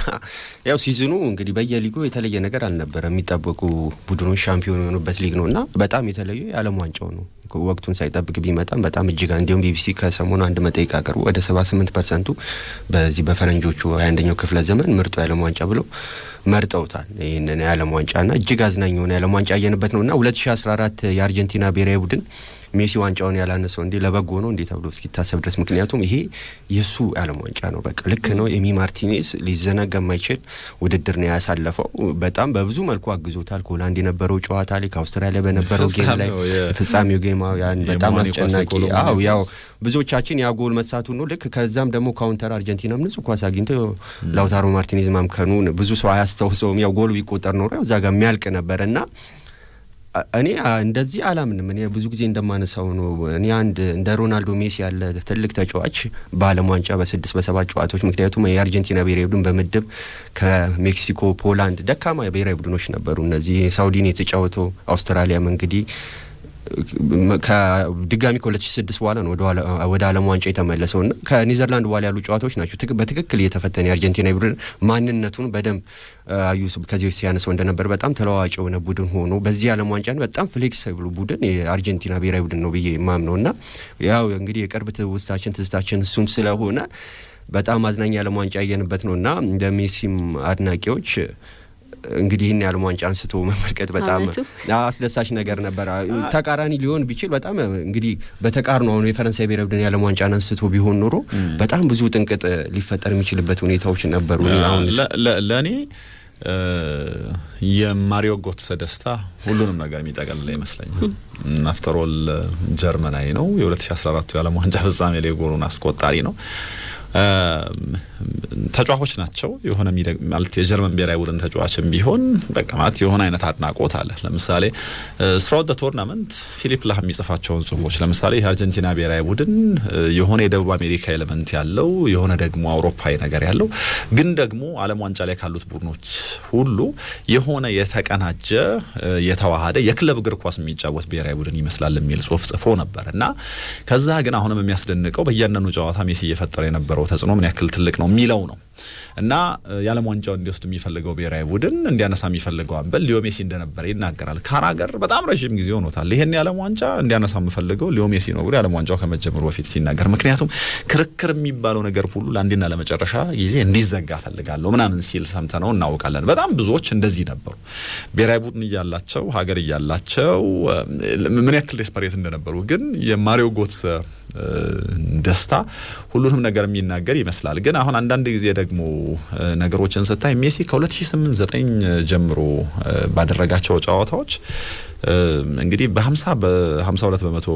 ያው season ኑ እንግዲህ በየሊጉ የተለየ ነገር አልነበረ። የሚጠበቁ ቡድኖች ሻምፒዮን የሆኑበት ሊግ ነው እና በጣም የተለዩ የዓለም ዋንጫው ነው። ወቅቱን ሳይጠብቅ ቢመጣም በጣም እጅግ እንዲሁም ቢቢሲ ከሰሞኑ አንድ መጠይቅ አቅርቦ ወደ 78 percent ቱ በዚህ በፈረንጆቹ 21ኛው ክፍለ ዘመን ምርጡ የዓለም ዋንጫ ብሎ መርጠውታል። ይህንን የዓለም ዋንጫ ና እጅግ አዝናኝ የሆነ የዓለም ዋንጫ ያየንበት ነው እና 2014 የአርጀንቲና ብሔራዊ ቡድን ሜሲ ዋንጫውን ያላነሰው እንዲህ ለበጎ ነው እንዲህ ተብሎ እስኪታሰብ ድረስ፣ ምክንያቱም ይሄ የእሱ የዓለም ዋንጫ ነው። በቃ ልክ ነው። ኤሚ ማርቲኔዝ ሊዘነጋ የማይችል ውድድር ነው ያሳለፈው። በጣም በብዙ መልኩ አግዞታል። ከሆላንድ የነበረው ጨዋታ ላይ፣ ከአውስትራሊያ በነበረው game ላይ፣ ፍጻሜው game ያን በጣም አስጨናቂ፣ አዎ፣ ያው ብዙዎቻችን ያ ጎል መሳቱ ነው። ልክ ከዛም ደግሞ counter አርጀንቲናም ንጹህ ኳስ አግኝቶ ላውታሮ ማርቲኔዝ ማምከኑን ብዙ ሰው አያስታውሰውም። ያው ጎሉ ቢቆጠር ኖሮ ያው እዛ ጋር የሚያልቅ ነበር እና እኔ እንደዚህ አላምንም። እኔ ብዙ ጊዜ እንደማነሳው ነው። እኔ አንድ እንደ ሮናልዶ ሜሲ ያለ ትልቅ ተጫዋች በዓለም ዋንጫ በስድስት በሰባት ጨዋታዎች፣ ምክንያቱም የአርጀንቲና ብሔራዊ ቡድን በምድብ ከሜክሲኮ፣ ፖላንድ ደካማ ብሔራዊ ቡድኖች ነበሩ። እነዚህ ሳውዲን የተጫወተው፣ አውስትራሊያም እንግዲህ ድጋሚ ከ2006 በኋላ ነው ወደ ዓለም ዋንጫ የተመለሰው እና ከኔዘርላንድ በኋላ ያሉ ጨዋታዎች ናቸው በትክክል እየተፈተነ የአርጀንቲና ቡድን ማንነቱን በደንብ አዩ ከዚህ በፊት ሲያነሳው እንደነበር በጣም ተለዋዋጭ የሆነ ቡድን ሆኖ በዚህ ዓለም ዋንጫ በጣም flexible ቡድን የአርጀንቲና ብሔራዊ ቡድን ነው ብዬ የማምነው እና ያው እንግዲህ የቅርብ ትውስታችን ትዝታችን እሱም ስለሆነ በጣም አዝናኝ የዓለም ዋንጫ ያየንበት ነው እና እንደ ሜሲም አድናቂዎች እንግዲህ ይህን የዓለም ዋንጫ አንስቶ መመልከት በጣም አስደሳች ነገር ነበር። ተቃራኒ ሊሆን ቢችል በጣም እንግዲህ በተቃርኖ አሁን የፈረንሳይ ብሔራዊ ቡድን የዓለም ዋንጫን አንስቶ ቢሆን ኖሮ በጣም ብዙ ጥንቅጥ ሊፈጠር የሚችልበት ሁኔታዎች ነበሩ። አሁን ለእኔ የማሪዮ ጎትሰ ደስታ ሁሉንም ነገር የሚጠቀልል ይመስለኛል። After all ጀርመናዊ ነው። የ2014 የዓለም ዋንጫ ፍጻሜ ላይ ጎሉን አስቆጣሪ ነው። ተጫዋቾች ናቸው። የሆነ ማለት የጀርመን ብሔራዊ ቡድን ተጫዋችም ቢሆን በቃ ማለት የሆነ አይነት አድናቆት አለ። ለምሳሌ throughout the tournament ፊሊፕ ላህ የሚጽፋቸውን ጽሁፎች፣ ለምሳሌ የአርጀንቲና ብሔራዊ ቡድን የሆነ የደቡብ አሜሪካ element ያለው፣ የሆነ ደግሞ አውሮፓዊ ነገር ያለው፣ ግን ደግሞ ዓለም ዋንጫ ላይ ካሉት ቡድኖች ሁሉ የሆነ የተቀናጀ የተዋሃደ የክለብ እግር ኳስ የሚጫወት ብሔራዊ ቡድን ይመስላል የሚል ጽሁፍ ጽፎ ነበር እና ከዛ ግን አሁንም የሚያስደንቀው በእያንዳንዱ ጨዋታ ሜሲ እየፈጠረ የነበረው ተጽዕኖ ምን ያክል ትልቅ ነው የሚለው ነው እና የዓለም ዋንጫው እንዲወስድ የሚፈልገው ብሔራዊ ቡድን እንዲያነሳ የሚፈልገው አምበል ሊዮ ሜሲ እንደነበረ ይናገራል። ካራገር በጣም ረዥም ጊዜ ሆኖታል። ይሄን የዓለም ዋንጫ እንዲያነሳ የምፈልገው ሊዮ ሜሲ ነው ብሎ የዓለም ዋንጫው ከመጀመሩ በፊት ሲናገር፣ ምክንያቱም ክርክር የሚባለው ነገር ሁሉ ለአንዴና ለመጨረሻ ጊዜ እንዲዘጋ ፈልጋለሁ ምናምን ሲል ሰምተነው እናውቃለን። በጣም ብዙዎች እንደዚህ ነበሩ። ብሔራዊ ቡድን እያላቸው፣ ሀገር እያላቸው ምን ያክል desperate እንደነበሩ ግን የማሪዮ ጎትሰ ደስታ ሁሉንም ነገር የሚናገር ይመስላል። ግን አሁን አንዳንድ ጊዜ ደግሞ ነገሮችን ስታይ ሜሲ ከ2008 9 ጀምሮ ባደረጋቸው ጨዋታዎች እንግዲህ በ50 በ52%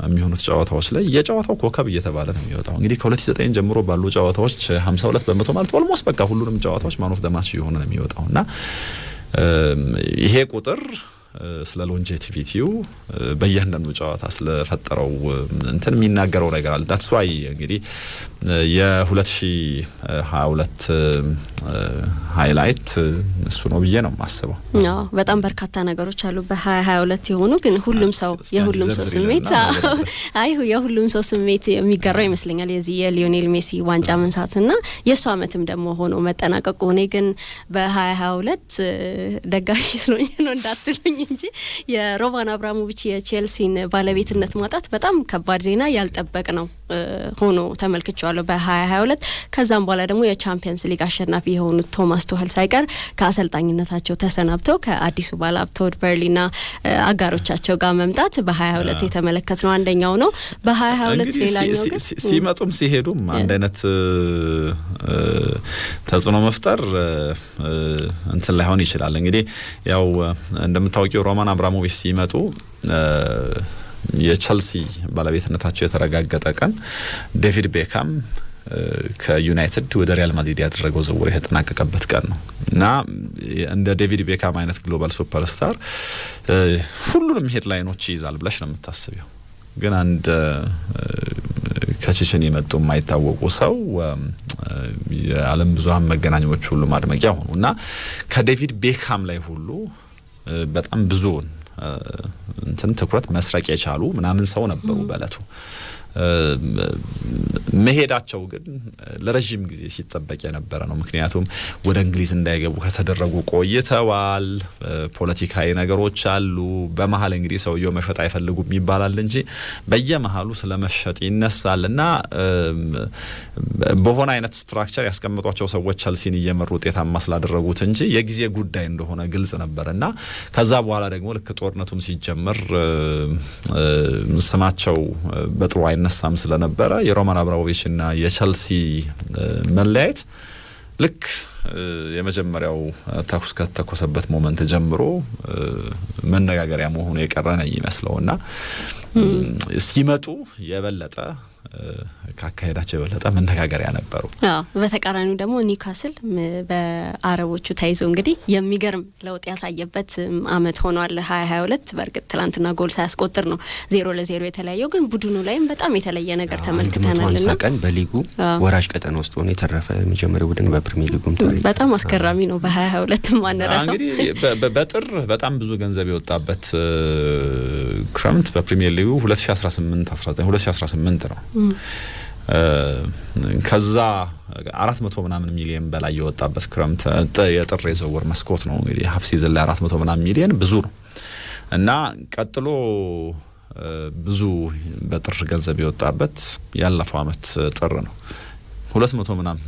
የሚሆኑት ጨዋታዎች ላይ የጨዋታው ኮከብ እየተባለ ነው የሚወጣው። እንግዲህ ከ2009 ጀምሮ ባሉ ጨዋታዎች 52% ማለት almost በቃ ሁሉንም ጨዋታዎች man of the match እየሆነ ነው የሚወጣው እና ይሄ ቁጥር ስለ longevity ው በእያንዳንዱ ጨዋታ ስለፈጠረው እንትን የሚናገረው ነገር አለ። That's why እንግዲህ የ2022 highlight እሱ ነው ብዬ ነው የማስበው። አዎ፣ በጣም በርካታ ነገሮች አሉ በ2022 የሆኑ፣ ግን ሁሉም ሰው የሁሉም ሰው ስሜት አይ የሁሉም ሰው ስሜት የሚጋራው ይመስለኛል የዚህ የሊዮኔል ሜሲ ዋንጫ መንሳትና የእሱ አመትም ደግሞ ሆኖ መጠናቀቁ። እኔ ግን በ2022 ደጋፊ ስለሆኜ ነው እንዳትሉኝ እንጂ የሮማን አብራሞቪች የቼልሲን ባለቤትነት ማጣት በጣም ከባድ ዜና፣ ያልጠበቅነው ሆኖ ተመልክቼዋለሁ በ2022። ከዛም በኋላ ደግሞ የቻምፒየንስ ሊግ አሸናፊ የሆኑት ቶማስ ቱኸል ሳይቀር ከአሰልጣኝነታቸው ተሰናብተው ከአዲሱ ባለሀብት ቶድ ቦህሊና አጋሮቻቸው ጋር መምጣት በ2022 የተመለከትነው አንደኛው ነው። በ2022 ሌላኛው ግን ሲመጡም ሲሄዱም አንድ አይነት ተጽዕኖ መፍጠር እንትን ላይሆን ይችላል። እንግዲህ ያው እንደምታውቂው ሮማን አብራሞቪች ሲመጡ፣ የቸልሲ ባለቤትነታቸው የተረጋገጠ ቀን ዴቪድ ቤካም ከዩናይትድ ወደ ሪያል ማድሪድ ያደረገው ዝውውር የተጠናቀቀበት ቀን ነው እና እንደ ዴቪድ ቤካም አይነት global superstar ሁሉንም headline ኦች ይይዛል ብለሽ ነው የምታስቢው። ግን አንድ ከቼችን የመጡ የማይታወቁ ሰው የዓለም ብዙኃን መገናኛዎች ሁሉ ማድመቂያ ሆኑ እና ከዴቪድ ቤካም ላይ ሁሉ በጣም ብዙውን እንትን ትኩረት መስረቅ የቻሉ ምናምን ሰው ነበሩ በእለቱ። መሄዳቸው ግን ለረዥም ጊዜ ሲጠበቅ የነበረ ነው። ምክንያቱም ወደ እንግሊዝ እንዳይገቡ ከተደረጉ ቆይተዋል። ፖለቲካዊ ነገሮች አሉ። በመሀል እንግዲህ ሰውየው መሸጥ አይፈልጉም ይባላል እንጂ በየመሀሉ ስለ መሸጥ ይነሳል እና በሆነ አይነት structure ያስቀመጧቸው ሰዎች ቸልሲን እየመሩ ውጤታማ ስላደረጉት እንጂ የጊዜ ጉዳይ እንደሆነ ግልጽ ነበር እና ከዛ በኋላ ደግሞ ልክ ጦርነቱም ሲጀመር ስማቸው በጥሩ አይነሳም ስለነበረ የሮማን አብራሞቪች እና የቸልሲ መለያየት ልክ የመጀመሪያው ተኩስ ከተተኮሰበት moment ጀምሮ መነጋገሪያ መሆኑ የቀረ ነው ይመስለው እና ሲመጡ የበለጠ ካካሄዳቸው የበለጠ መነጋገሪያ ነበሩ። አዎ፣ በተቃራኒው ደግሞ ኒውካስል በአረቦቹ ተይዞ እንግዲህ የሚገርም ለውጥ ያሳየበት አመት ሆኗል 2022። በእርግጥ ትላንትና ጎል ሳያስቆጥር ነው 0-0 የተለያየው፣ ግን ቡድኑ ላይም በጣም የተለየ ነገር ተመልክተናል። ና ቀን በሊጉ ወራጅ ቀጠና ውስጥ ሆኖ የተረፈ የመጀመሪያው ቡድን በፕሪሚየር ሊጉም ታሪክ። በጣም አስገራሚ ነው። በ2022 ማንረሳው እንግዲህ በጥር በጣም ብዙ ገንዘብ የወጣበት ክረምት በፕሪሚየር ሊጉ 2018 19 2018 ነው። ከዛ 400 ምናምን ሚሊየን በላይ የወጣበት ክረምት የጥር የዝውውር መስኮት ነው። እንግዲህ half season ላይ 400 ምናምን ሚሊየን ብዙ ነው እና ቀጥሎ ብዙ በጥር ገንዘብ የወጣበት ያለፈው አመት ጥር ነው። 200 ምናምን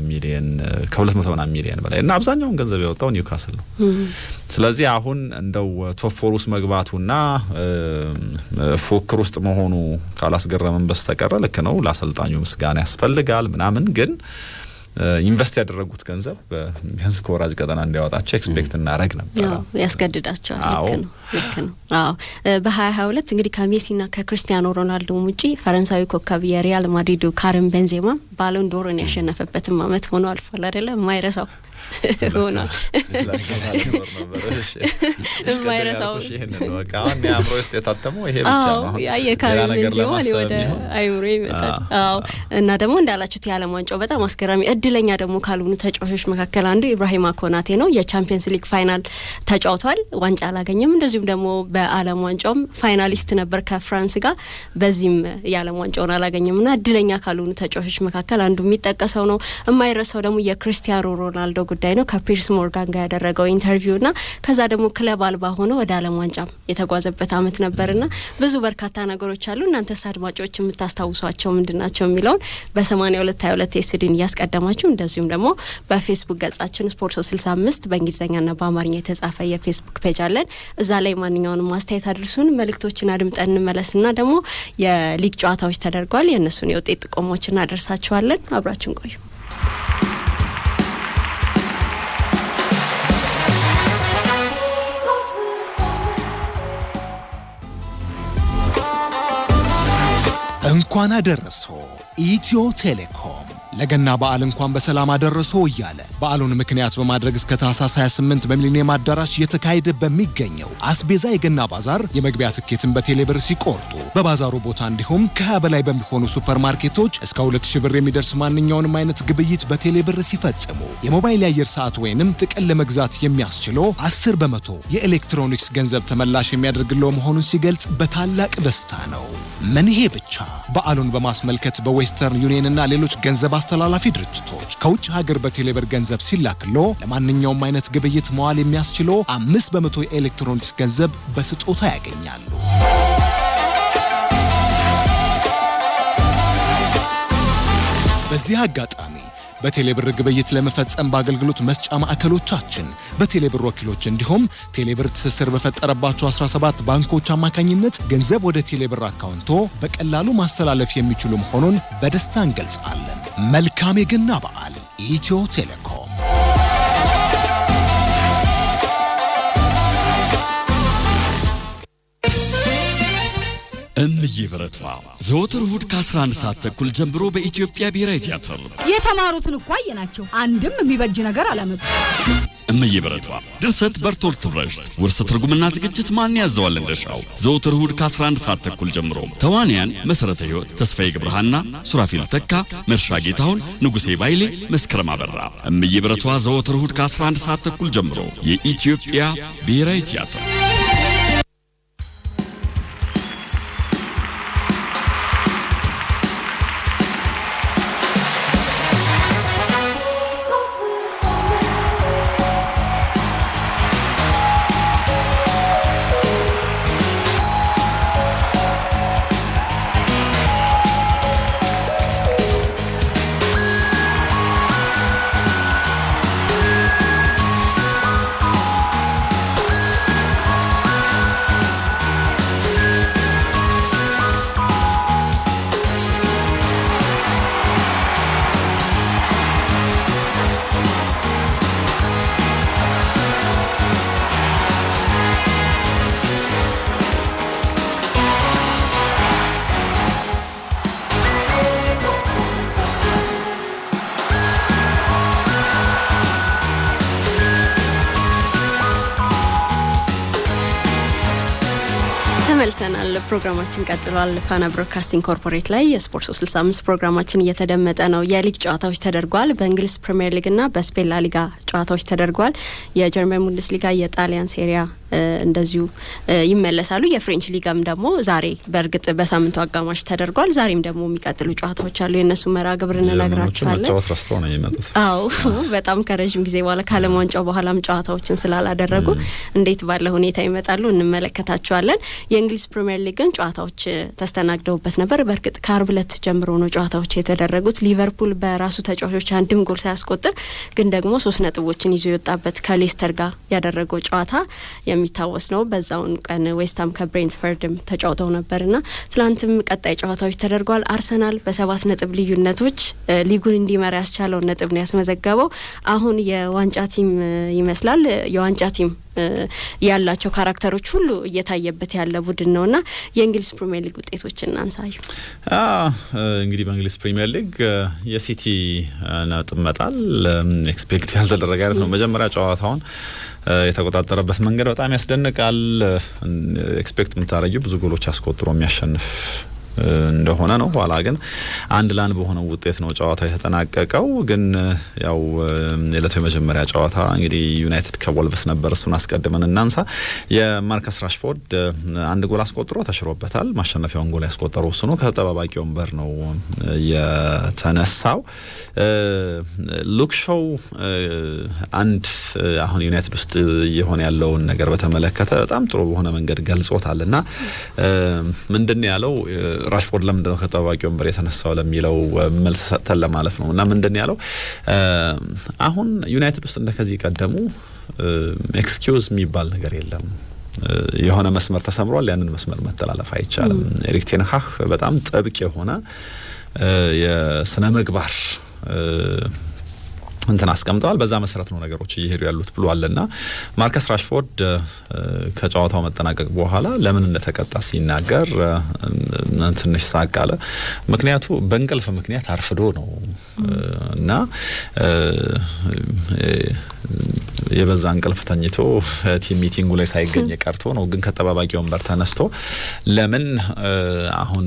ሚሊየን፣ ከ200 ምናምን ሚሊየን በላይ እና አብዛኛውን ገንዘብ ያወጣው ኒውካስል ነው። ስለዚህ አሁን እንደው top four ውስጥ መግባቱና ፉክክር ውስጥ መሆኑ ካላስገረመን በስተቀረ ልክ ነው፣ ለአሰልጣኙ ምስጋና ያስፈልጋል ምናምን፣ ግን invest ያደረጉት ገንዘብ ቢያንስ ከወራጅ ቀጠና እንዲያወጣቸው expect እናደረግ ነበረ። ያስገድዳቸዋል። ልክ ነው፣ ልክ ነው። አዎ፣ በ2022 እንግዲህ ከሜሲና ከክርስቲያኖ ሮናልዶ ውጪ ፈረንሳዊ ኮከብ የሪያል ማድሪዱ ካሪም ቤንዜማ ባሎን ዶርን ያሸነፈበትም አመት ሆኖ አልፏል። አይደለ? የማይረሳው ሆኗል። የማይረሳው አሁን አእምሮ ውስጥ የታተመው ይሄ ብቻ ነው። የካሪም ቤንዜማ ወደ አይምሮ ይመጣል። አዎ፣ እና ደግሞ እንዳላችሁት የዓለም ዋንጫው በጣም አስገራሚ፣ እድለኛ ደግሞ ካልሆኑ ተጫዋቾች መካከል አንዱ ኢብራሂማ ኮናቴ ነው። የቻምፒየንስ ሊግ final ተጫውቷል፣ ዋንጫ አላገኘም። እንደዚሁም ደግሞ በዓለም ዋንጫውም finalist ነበር ከፍራንስ ጋር፣ በዚህም የዓለም ዋንጫውን አላገኘም እና እድለኛ ካልሆኑ ተጫዋቾች መካከል አንዱ የሚጠቀሰው ነው። የማይረሳው ደግሞ የክርስቲያኖ ሮናልዶ ጉዳይ ነው፣ ከፒርስ ሞርጋን ጋር ያደረገው interview ና ከዛ ደግሞ ክለብ አልባ ሆኖ ወደ ዓለም ዋንጫ የተጓዘበት አመት ነበርና ብዙ በርካታ ነገሮች አሉ። እናንተስ አድማጮች የምታስታውሷቸው ምንድን ናቸው የሚለውን በ8222 SD ን እያስቀደማችሁ እንደዚሁም ደግሞ በፌስቡክ ገጻችን ስፖርት 65 በእንግሊዝኛና በአማርኛ የተጻፈ የፌስቡክ page አለን። እዛ ላይ ማንኛውንም አስተያየት አድርሱን። መልእክቶችን አድምጠን እንመለስና ደግሞ የሊግ ጨዋታዎች ተደርጓል። የእነሱን የውጤት ጥቆማዎች እናደርሳችኋለን። አብራችን ቆዩ። እንኳን አደረሶ! ኢትዮ ቴሌኮም ለገና በዓል እንኳን በሰላም አደረሶ እያለ በዓሉን ምክንያት በማድረግ እስከ ታህሳስ 28 በሚሊኒየም አዳራሽ እየተካሄደ በሚገኘው አስቤዛ የገና ባዛር የመግቢያ ትኬትን በቴሌብር ሲቆርጡ በባዛሩ ቦታ እንዲሁም ከ20 በላይ በሚሆኑ ሱፐርማርኬቶች እስከ 2000 ብር የሚደርስ ማንኛውንም አይነት ግብይት በቴሌብር ሲፈጽሙ የሞባይል የአየር ሰዓት ወይንም ጥቅል ለመግዛት የሚያስችለው 10% የኤሌክትሮኒክስ ገንዘብ ተመላሽ የሚያደርግለው መሆኑን ሲገልጽ በታላቅ ደስታ ነው። ምን ይሄ ብቻ፣ በዓሉን በማስመልከት በዌስተርን ዩኒየን እና ሌሎች ገንዘብ አስተላላፊ ድርጅቶች ከውጭ ሀገር በቴሌብር ገንዘብ ሲላክሎ ለማንኛውም አይነት ግብይት መዋል የሚያስችለው 5% የኤሌክትሮኒክስ ገንዘብ በስጦታ ያገኛሉ። በዚህ አጋጣሚ በቴሌብር ግብይት ለመፈጸም በአገልግሎት መስጫ ማዕከሎቻችን፣ በቴሌብር ወኪሎች እንዲሁም ቴሌብር ትስስር በፈጠረባቸው 17 ባንኮች አማካኝነት ገንዘብ ወደ ቴሌብር አካውንቶ በቀላሉ ማስተላለፍ የሚችሉ መሆኑን በደስታ እንገልጻለን። መልካም የገና በዓል! ኢትዮ ቴሌኮም። እምዬ ብረቷ ዘወትር እሁድ ከ11 ሰዓት ተኩል ጀምሮ በኢትዮጵያ ብሔራዊ ቲያትር። የተማሩትን እኮ አየናቸው፣ አንድም የሚበጅ ነገር አላመጡ። እምዬ ብረቷ ድርሰት በርቶልት ብረሽት፣ ውርስ ትርጉምና ዝግጅት ማን ያዘዋል እንደሻው። ዘወትር እሁድ ከ11 ሰዓት ተኩል ጀምሮ። ተዋንያን መሰረተ ሕይወት፣ ተስፋዬ ገብረሃና፣ ሱራፊል ተካ፣ መርሻ ጌታሁን፣ ንጉሴ ባይሌ፣ መስከረም አበራ። እምዬ ብረቷ ዘወትር እሁድ ከ11 ሰዓት ተኩል ጀምሮ የኢትዮጵያ ብሔራዊ ቲያትር። ተመልሰናል። ፕሮግራማችን ቀጥሏል። ፋና ብሮድካስቲንግ ኮርፖሬት ላይ የስፖርት 365 ፕሮግራማችን እየተደመጠ ነው። የሊግ ጨዋታዎች ተደርጓል። በእንግሊዝ ፕሪሚየር ሊግና በስፔን ላ ሊጋ ጨዋታዎች ተደርጓል። የጀርመን ቡንደስ ሊጋ፣ የጣሊያን ሴሪያ እንደዚሁ ይመለሳሉ። የ French ሊጋም ደግሞ ዛሬ በእርግጥ በሳምንቱ አጋማሽ ተደርጓል። ዛሬም ደግሞ የሚቀጥሉ ጨዋታዎች አሉ። የእነሱ መርሃ ግብር እንነግራችኋለን። መጫወት ረስተው ነው የሚመጡት። አዎ፣ በጣም ከረዥም ጊዜ በኋላ፣ ከዓለም ዋንጫው በኋላም ጨዋታዎችን ስላላደረጉ እንዴት ባለ ሁኔታ ይመጣሉ እንመለከታቸዋለን። የእንግሊዝ ፕሪሚየር ሊግን ጨዋታዎች ተስተናግደውበት ነበር። በእርግጥ ከአርብ ዕለት ጀምሮ ነው ጨዋታዎች የተደረጉት። ሊቨርፑል በራሱ ተጫዋቾች አንድም ጎል ሳያስቆጥር ግን ደግሞ 3 ነጥቦችን ይዞ የወጣበት ከሌስተር ጋር ያደረገው ጨዋታ የሚታወስ ነው። በዛውን ቀን ዌስትሃም ከብሬንትፈርድም ተጫውተው ነበርና ትላንትም ቀጣይ ጨዋታዎች ተደርገዋል። አርሰናል በ7 ነጥብ ልዩነቶች ሊጉን እንዲመራ ያስቻለውን ነጥብ ነው ያስመዘገበው። አሁን የዋንጫ team ይመስላል። የዋንጫ team ያላቸው character ኦች ሁሉ እየታየበት ያለ ቡድን ነውና የእንግሊዝ ፕሪሚየር ሊግ ውጤቶችን እናንሳዩ። እንግዲህ በእንግሊዝ ፕሪሚየር ሊግ የሲቲ ነጥብ መጣል expect ያልተደረገ አይነት ነው። መጀመሪያ ጨዋታውን የተቆጣጠረበት መንገድ በጣም ያስደንቃል። expect የምታደርጊው ብዙ ጎሎች አስቆጥሮ የሚያሸንፍ እንደሆነ ነው። ኋላ ግን 1-1 በሆነው ውጤት ነው ጨዋታው የተጠናቀቀው። ግን ያው የዕለቱ የመጀመሪያ ጨዋታ እንግዲህ ዩናይትድ ከወልቭስ ነበር። እሱን አስቀድመን እናንሳ። የማርከስ ራሽፎርድ አንድ ጎል አስቆጥሮ ተሽሮበታል። ማሸነፊያውን ጎል ያስቆጠረው እሱ ነው። ከተጠባባቂ ወንበር ነው የተነሳው። ሉክ ሾው አንድ አሁን ዩናይትድ ውስጥ እየሆነ ያለውን ነገር በተመለከተ በጣም ጥሩ በሆነ መንገድ ገልጾታል እና ምንድነው ያለው፣ ራሽፎርድ ለምንድነው ከተጠባባቂ ወንበር የተነሳው ለሚለው መልስ ሰጥተን ለማለፍ ነው። እና ምንድነው ያለው፣ አሁን ዩናይትድ ውስጥ እንደከዚህ ቀደሙ excuse የሚባል ነገር የለም። የሆነ መስመር ተሰምሯል። ያንን መስመር መተላለፍ አይቻልም። ኤሪክ ቴን ሃግ በጣም ጥብቅ የሆነ የስነ ምግባር እንትን አስቀምጠዋል። በዛ መሰረት ነው ነገሮች እየሄዱ ያሉት ብሏልና ማርከስ ራሽፎርድ ከጨዋታው መጠናቀቅ በኋላ ለምን እንደተቀጣ ሲናገር ትንሽ ሳቅ አለ። ምክንያቱ በእንቅልፍ ምክንያት አርፍዶ ነው እና የበዛ እንቅልፍ ተኝቶ team meeting ኡ ላይ ሳይገኝ ቀርቶ ነው። ግን ከተጠባባቂ ወንበር ተነስቶ ለምን አሁን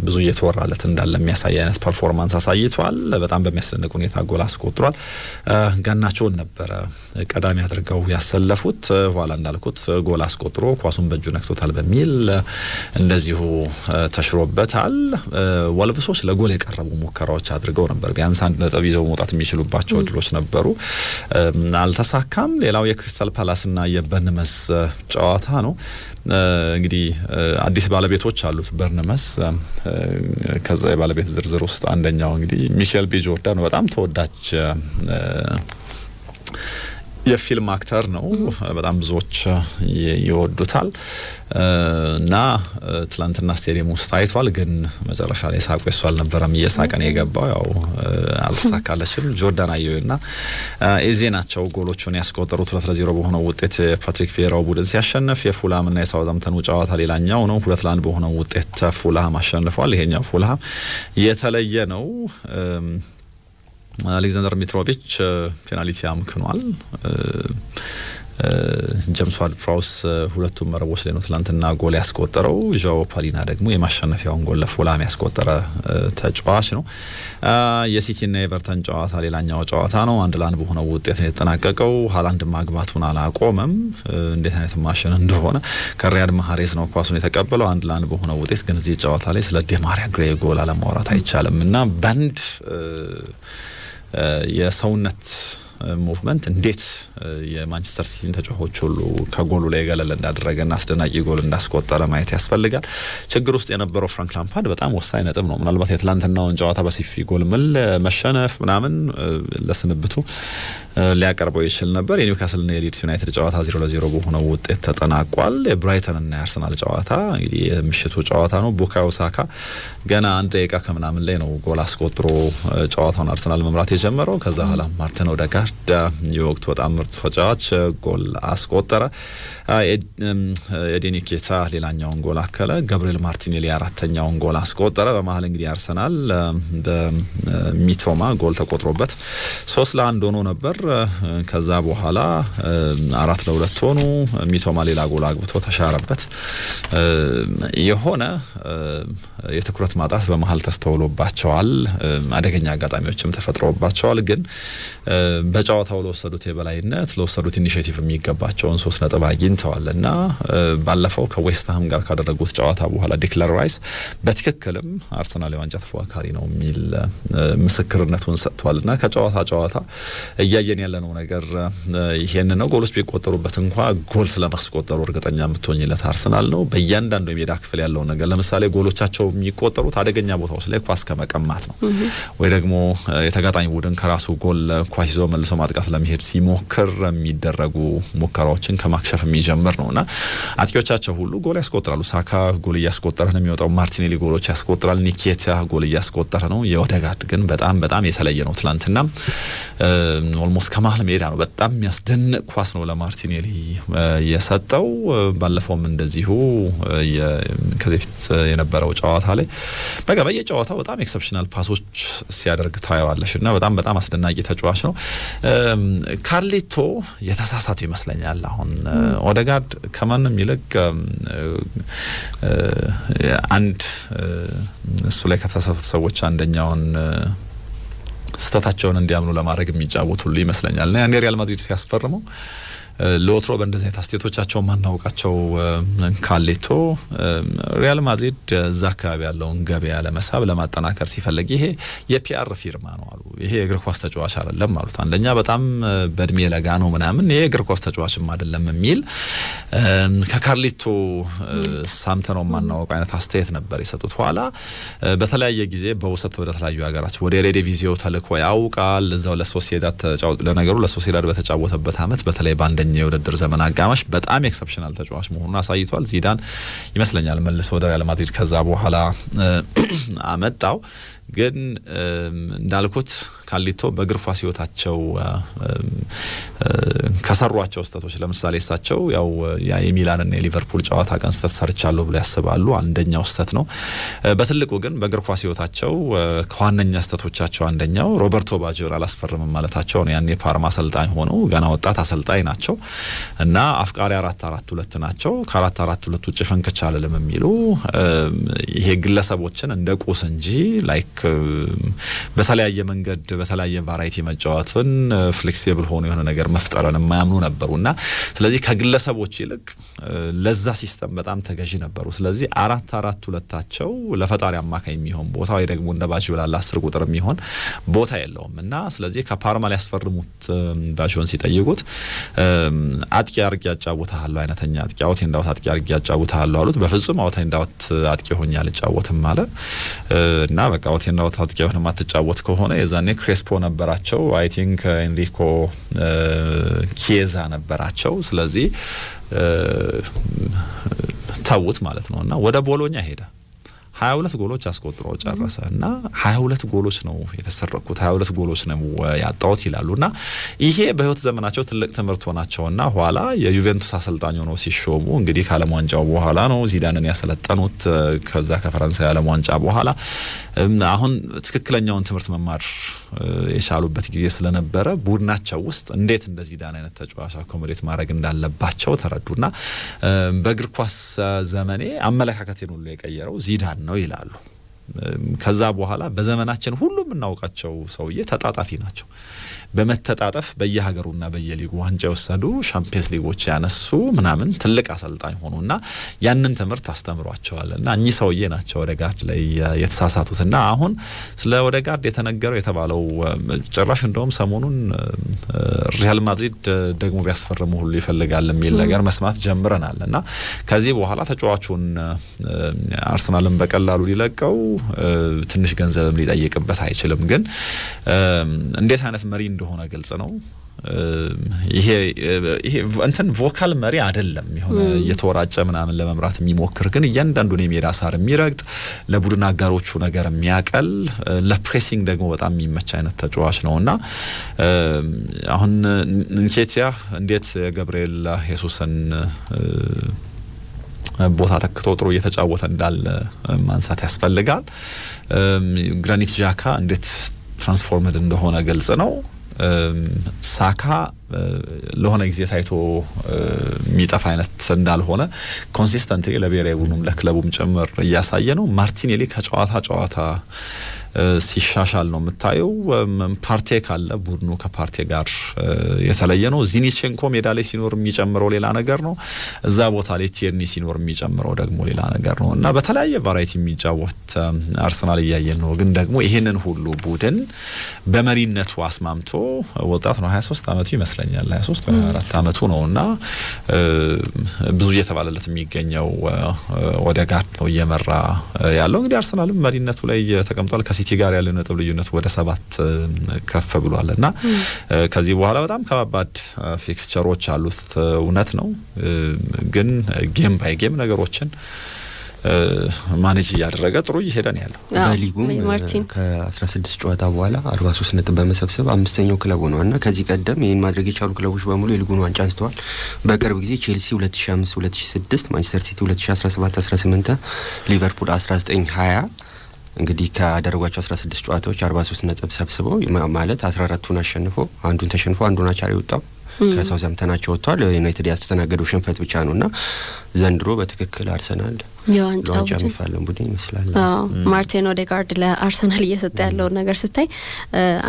ብዙ እየተወራለት እንዳለ የሚያሳይ አይነት performance አሳይቷል። በጣም በሚያስደንቅ ሁኔታ ጎል አስቆጥሯል። ጋርናቾን ነበረ ቀዳሚ አድርገው ያሰለፉት። ኋላ እንዳልኩት ጎል አስቆጥሮ ኳሱን በእጁ ነክቶታል በሚል እንደዚሁ ተሽሮበታል። ወልቭሶች ለጎል የቀረቡ ሙከራዎች አድርገው ነበር። ቢያንስ አንድ ነጥብ ይዘው መውጣት የሚችሉባቸው እድሎች ነበሩ፣ አልተሳካም። ሌላው የክሪስታል ፓላስና የበርንመስ ጨዋታ ነው። እንግዲህ አዲስ ባለቤቶች አሉት በርንመስ። ከዛ የባለቤት ዝርዝር ውስጥ አንደኛው እንግዲህ ሚሼል ቢ ጆርዳን ነው። በጣም ተወዳጅ የፊልም actor ነው። በጣም ብዙዎች ይወዱታል እና ትላንትና ስቴዲየም ውስጥ ታይቷል። ግን መጨረሻ ላይ ሳቁ የሱ አልነበረም፣ እየሳቀ ነው የገባው። ያው አልተሳካለችም። ጆርዳን አየውና ኤዜ ናቸው ጎሎቹን ያስቆጠሩት። 2-0 በሆነው ውጤት ፓትሪክ ቪዬራው ቡድን ሲያሸንፍ፣ የፉልሃምና የሳውዛምተኑ ጨዋታ ሌላኛው ነው። 2-1 በሆነው ውጤት ፉልሃም አሸንፏል። ይሄኛው ፉልሃም የተለየ ነው። አሌክዛንደር ሚትሮቪች ፔናልቲ አምክኗል። ጀምስ ዋርድ ፕራውስ ሁለቱም መረቦች ላይ ነው ትላንትና ጎል ያስቆጠረው። ዣኦ ፓሊና ደግሞ የማሸነፊያውን ጎል ለፉልሃም ያስቆጠረ ተጫዋች ነው። የሲቲና የኤቨርተን ጨዋታ ሌላኛው ጨዋታ ነው። 1-1 በሆነው ውጤት ነው የተጠናቀቀው። ሀላንድ ማግባቱን አላቆመም። እንዴት አይነት ማሽን እንደሆነ ከሪያድ ማህሬዝ ነው ኳሱን የተቀበለው። 1-1 በሆነው ውጤት ግን እዚህ ጨዋታ ላይ ስለ ዴማሪያ ግሬ ጎል አለማውራት አይቻልም እና በአንድ የሰውነት movement እንዴት የማንቸስተር ሲቲን ተጫዋቾች ሁሉ ከጎሉ ላይ ገለል እንዳደረገና አስደናቂ ጎል እንዳስቆጠረ ማየት ያስፈልጋል። ችግር ውስጥ የነበረው ፍራንክ ላምፓርድ በጣም ወሳኝ ነጥብ ነው። ምናልባት የትላንትናውን ጨዋታ በሰፊ ጎል መሸነፍ ምናምን ለስንብቱ ሊያቀርበው ይችል ነበር። የኒውካስልና የሊድስ ዩናይትድ ጨዋታ 0-0 በሆነው ውጤት ተጠናቋል። የብራይተንና የአርሰናል ጨዋታ እንግዲህ የምሽቱ ጨዋታ ነው። ቡካዮ ሳካ ገና አንድ ደቂቃ ከምናምን ላይ ነው ጎል አስቆጥሮ ጨዋታውን አርሰናል መምራት የጀመረው። ከዛ በኋላ ማርቲን ኦዴጋርድ የወቅቱ በጣም ምርጡ ተጫዋች ጎል አስቆጠረ። ኤዲ ንኬቲያ ሌላኛውን ጎል አከለ። ገብርኤል ማርቲኔሊ አራተኛውን ጎል አስቆጠረ። በመሀል እንግዲህ አርሰናል በሚቶማ ጎል ተቆጥሮበት 3-1 ሆኖ ነበር። ከዛ በኋላ 4-2 ሆኑ። ሚቶማ ሌላ ጎል አግብቶ ተሻረበት። የሆነ የትኩረት ማጣት በመሀል ተስተውሎባቸዋል። አደገኛ አጋጣሚዎችም ተፈጥሮባቸዋል። ግን በጨዋታው ለወሰዱት የበላይነት ለወሰዱት initiative የሚገባቸውን 3 ነጥብ አግኝተዋል እና ባለፈው ከዌስትሃም ጋር ካደረጉት ጨዋታ በኋላ ዲክላን ራይስ በትክክልም አርሰናል የዋንጫ ተፎካካሪ ነው የሚል ምስክርነቱን ሰጥቷል። እና ከጨዋታ ጨዋታ እያየን ያለነው ነገር ይሄን ነው። ጎሎች ቢቆጠሩበት እንኳ ጎል ስለማስቆጠሩ እርግጠኛ የምትሆኝለት አርሰናል ነው። በእያንዳንዱ የሜዳ ክፍል ያለውን ነገር ለምሳሌ ጎሎቻቸው የሚቆጠሩት አደገኛ ቦታዎች ላይ ኳስ ከመቀማት ነው ወይ ደግሞ የተጋጣሚ ቡድን ከራሱ ጎል ኳስ ይዞ መልሶ ማጥቃት ለመሄድ ሲሞክር የሚደረጉ ሙከራዎችን ከማክሸፍ የሚጀምር ነውና አጥቂዎቻቸው ሁሉ ጎል ያስቆጥራሉ። ሳካ ጎል እያስቆጠረ ነው የሚወጣው። ማርቲኔሊ ጎሎች ያስቆጥራል። ኒኬታ ጎል እያስቆጠረ ነው። የኦዴጋርድ ግን በጣም በጣም የተለየ ነው። ትላንትና almost ከመሀል ሜዳ ነው በጣም የሚያስደንቅ ኳስ ነው ለማርቲኔሊ የሰጠው። ባለፈውም እንደዚሁ ከዚህ በፊት የነበረው ጨዋታ ላይ በቃ በየጨዋታው በጣም exceptional pass ኦች ሲያደርግ ታየዋለሽ እና በጣም በጣም አስደናቂ ተጫዋች ነው። ካርሊቶ የተሳሳቱ ይመስለኛል። አሁን ኦዴጋርድ ከማንም ይልቅ አንድ እሱ ላይ ከተሳሳቱት ሰዎች አንደኛውን ስህተታቸውን እንዲያምኑ ለማድረግ የሚጫወቱ ሁሉ ይመስለኛል እና ያኔ ሪያል ማድሪድ ሲያስፈርመው ለወትሮ በእንደዚህ አይነት አስተያየቶቻቸው ማናውቃቸው ካርሊቶ ሪያል ማድሪድ እዛ አካባቢ ያለውን ገበያ ለመሳብ ለማጠናከር ሲፈልግ ይሄ የ PR ፊርማ ነው አሉ። ይሄ የእግር ኳስ ተጫዋች አይደለም አሉት። አንደኛ በጣም በእድሜ ለጋ ነው ምናምን፣ ይሄ የእግር ኳስ ተጫዋችም አይደለም የሚል ከካርሊቶ ሰምተነው የማናውቀው አይነት አስተያየት ነበር የሰጡት። ኋላ በተለያየ ጊዜ በውሰት ወደ ተለያዩ ሀገራት ወደ ኤሬዲቪዚዮ ተልኮ ያውቃል። እዛው ለሶሲዳድ ለነገሩ ለሶሲዳድ በተጫወተበት አመት በተለይ በአንደኛው አንደኛ የውድድር ዘመን አጋማሽ በጣም exceptional ተጫዋች መሆኑን አሳይቷል። ዚዳን ይመስለኛል መልሶ ወደ ሪያል ማድሪድ ከዛ በኋላ አመጣው። ግን እንዳልኩት ካርሊቶ በእግር ኳስ ሕይወታቸው ከሰሯቸው ስህተቶች፣ ለምሳሌ እሳቸው ያው የሚላንና የሊቨርፑል ጨዋታ ቀን ስህተት ሰርቻለሁ ብሎ ያስባሉ። አንደኛው ስህተት ነው። በትልቁ ግን በእግር ኳስ ሕይወታቸው ከዋነኛ ስህተቶቻቸው አንደኛው ሮበርቶ ባጂዮን አላስፈርምም ማለታቸው ነው። ያኔ የፓርማ አሰልጣኝ ሆነው ገና ወጣት አሰልጣኝ ናቸው እና አፍቃሪ 4-4-2 ናቸው። ከ4-4-2 ውጭ ፍንክች አልልም የሚሉ፣ ይሄ ግለሰቦችን እንደ ቁስ እንጂ like በተለያየ መንገድ በተለያየ variety መጫወትን፣ flexible ሆኖ የሆነ ነገር መፍጠርን የማያምኑ ነበሩ እና ስለዚህ ከግለሰቦች ይልቅ ለዛ system በጣም ተገዢ ነበሩ። ስለዚህ 4-4-2ታቸው ለፈጣሪ አማካኝ የሚሆን ቦታ ወይ ደግሞ እንደ ባጂዮ ላለ 10 ቁጥር የሚሆን ቦታ የለውም እና ስለዚህ ከፓርማ ሊያስፈርሙት ባጂዮን ሲጠይቁት አጥቂ አርጌ አጫውትሃለሁ፣ አይነተኛ አጥቂ፣ out and out አጥቂ አርጌ አጫውትሃለሁ አሉት። በፍጹም out and out አጥቂ ሆኜ አልጫወትም አለ እና በቃ out and out አጥቂ ሆነ ማትጫወት ከሆነ፣ የዛኔ ክሬስፖ ነበራቸው፣ I think ኤንሪኮ ኪየዛ ነበራቸው። ስለዚህ ተዉት ማለት ነው እና ወደ ቦሎኛ ሄደ። 22 ጎሎች አስቆጥሮ ጨረሰ እና 22 ጎሎች ነው የተሰረቅኩት፣ 22 ጎሎች ነው ያጣሁት ይላሉ እና ይሄ በህይወት ዘመናቸው ትልቅ ትምህርት ሆናቸውና ኋላ የዩቬንቱስ አሰልጣኝ ሆነው ሲሾሙ፣ እንግዲህ ከዓለም ዋንጫው በኋላ ነው ዚዳንን ያሰለጠኑት። ከዛ ከፈረንሳይ ዓለም ዋንጫ በኋላ አሁን ትክክለኛውን ትምህርት መማር የቻሉበት ጊዜ ስለነበረ ቡድናቸው ውስጥ እንዴት እንደ ዚዳን አይነት ተጫዋች accommodate ማድረግ እንዳለባቸው ተረዱና በእግር ኳስ ዘመኔ አመለካከቴን ሁሉ የቀየረው ዚዳን ነው ይላሉ። ከዛ በኋላ በዘመናችን ሁሉ የምናውቃቸው ሰውዬ ተጣጣፊ ናቸው። በመተጣጠፍ በየሀገሩና በየሊጉ ዋንጫ የወሰዱ፣ ሻምፒየንስ ሊጎች ያነሱ ምናምን ትልቅ አሰልጣኝ ሆኑና ያንን ትምህርት አስተምሯቸዋል። እና እኚህ ሰውዬ ናቸው ኦዴጋርድ ላይ የተሳሳቱት። እና አሁን ስለ ኦዴጋርድ የተነገረው የተባለው፣ ጭራሽ እንደውም ሰሞኑን ሪያል ማድሪድ ደግሞ ቢያስፈርሙ ሁሉ ይፈልጋል የሚል ነገር መስማት ጀምረናል። እና ከዚህ በኋላ ተጫዋቹን አርሰናልን በቀላሉ ሊለቀው ትንሽ ገንዘብም ሊጠይቅበት አይችልም። ግን እንዴት አይነት መሪ እንደሆነ ግልጽ ነው። ይሄ እንትን vocal መሪ አይደለም፣ የሆነ እየተወራጨ ምናምን ለመምራት የሚሞክር፣ ግን እያንዳንዱን የሜዳ ሳር የሚረግጥ፣ ለቡድን አጋሮቹ ነገር የሚያቀል፣ ለ pressing ደግሞ በጣም የሚመች አይነት ተጫዋች ነው እና አሁን ንኬቲያ እንዴት የገብርኤል ሄሱስን ቦታ ተክቶ ጥሩ እየተጫወተ እንዳለ ማንሳት ያስፈልጋል። ግራኒት ዣካ እንዴት transformed እንደሆነ ግልጽ ነው። ሳካ ለሆነ ጊዜ ታይቶ የሚጠፋ አይነት እንዳልሆነ consistently ለብሔራዊ ቡድኑም ለክለቡም ጭምር እያሳየ ነው። ማርቲኔሊ ከጨዋታ ጨዋታ ሲሻሻል ነው የምታየው። ፓርቴ ካለ ቡድኑ ከፓርቴ ጋር የተለየ ነው። ዚኒቼንኮ ሜዳ ላይ ሲኖር የሚጨምረው ሌላ ነገር ነው። እዛ ቦታ ላይ ቲርኒ ሲኖር የሚጨምረው ደግሞ ሌላ ነገር ነው እና በተለያየ variety የሚጫወት አርሰናል እያየን ነው። ግን ደግሞ ይህንን ሁሉ ቡድን በመሪነቱ አስማምቶ፣ ወጣት ነው፣ 23 አመቱ ይመስለኛል፣ 23 ወይ 24 አመቱ ነው እና ብዙ እየተባለለት የሚገኘው ኦዴጋርድ ነው እየመራ ያለው። እንግዲህ አርሰናልም መሪነቱ ላይ ተቀምጧል። ከሲቲ ጋር ያለው ነጥብ ልዩነት ወደ 7 ከፍ ብሏል እና ከዚህ በኋላ በጣም ከባባድ fixture ኦች አሉት። እውነት ነው፣ ግን game by game ነገሮችን manage እያደረገ ጥሩ እየሄደ ነው ያለው። በሊጉም ከ16 ጨዋታ በኋላ 43 ነጥብ በመሰብሰብ አምስተኛው ክለብ ሆኗል እና ከዚህ ቀደም ይህን ማድረግ የቻሉ ክለቦች በሙሉ የሊጉን ዋንጫ አንስተዋል። በቅርብ ጊዜ ቼልሲ 2005 2006፣ ማንቸስተር ሲቲ 2017 18፣ ሊቨርፑል 19 20 እንግዲህ ካደረጓቸው 16 ጨዋታዎች 43 ነጥብ ሰብስበው፣ ማለት 14ቱን አሸንፎ አንዱን ተሸንፎ አንዱን አቻ የወጣው ከሳውዛምፕተን አቻ ወጥቷል። ዩናይትድ ያስተናገደው ሽንፈት ብቻ ነው እና ዘንድሮ በትክክል አርሰናል የዋንጫ ለዋንጫ የሚፋለም ቡድን ይመስላል። ማርቲን ኦዴጋርድ ለአርሰናል እየሰጠ ያለውን ነገር ስታይ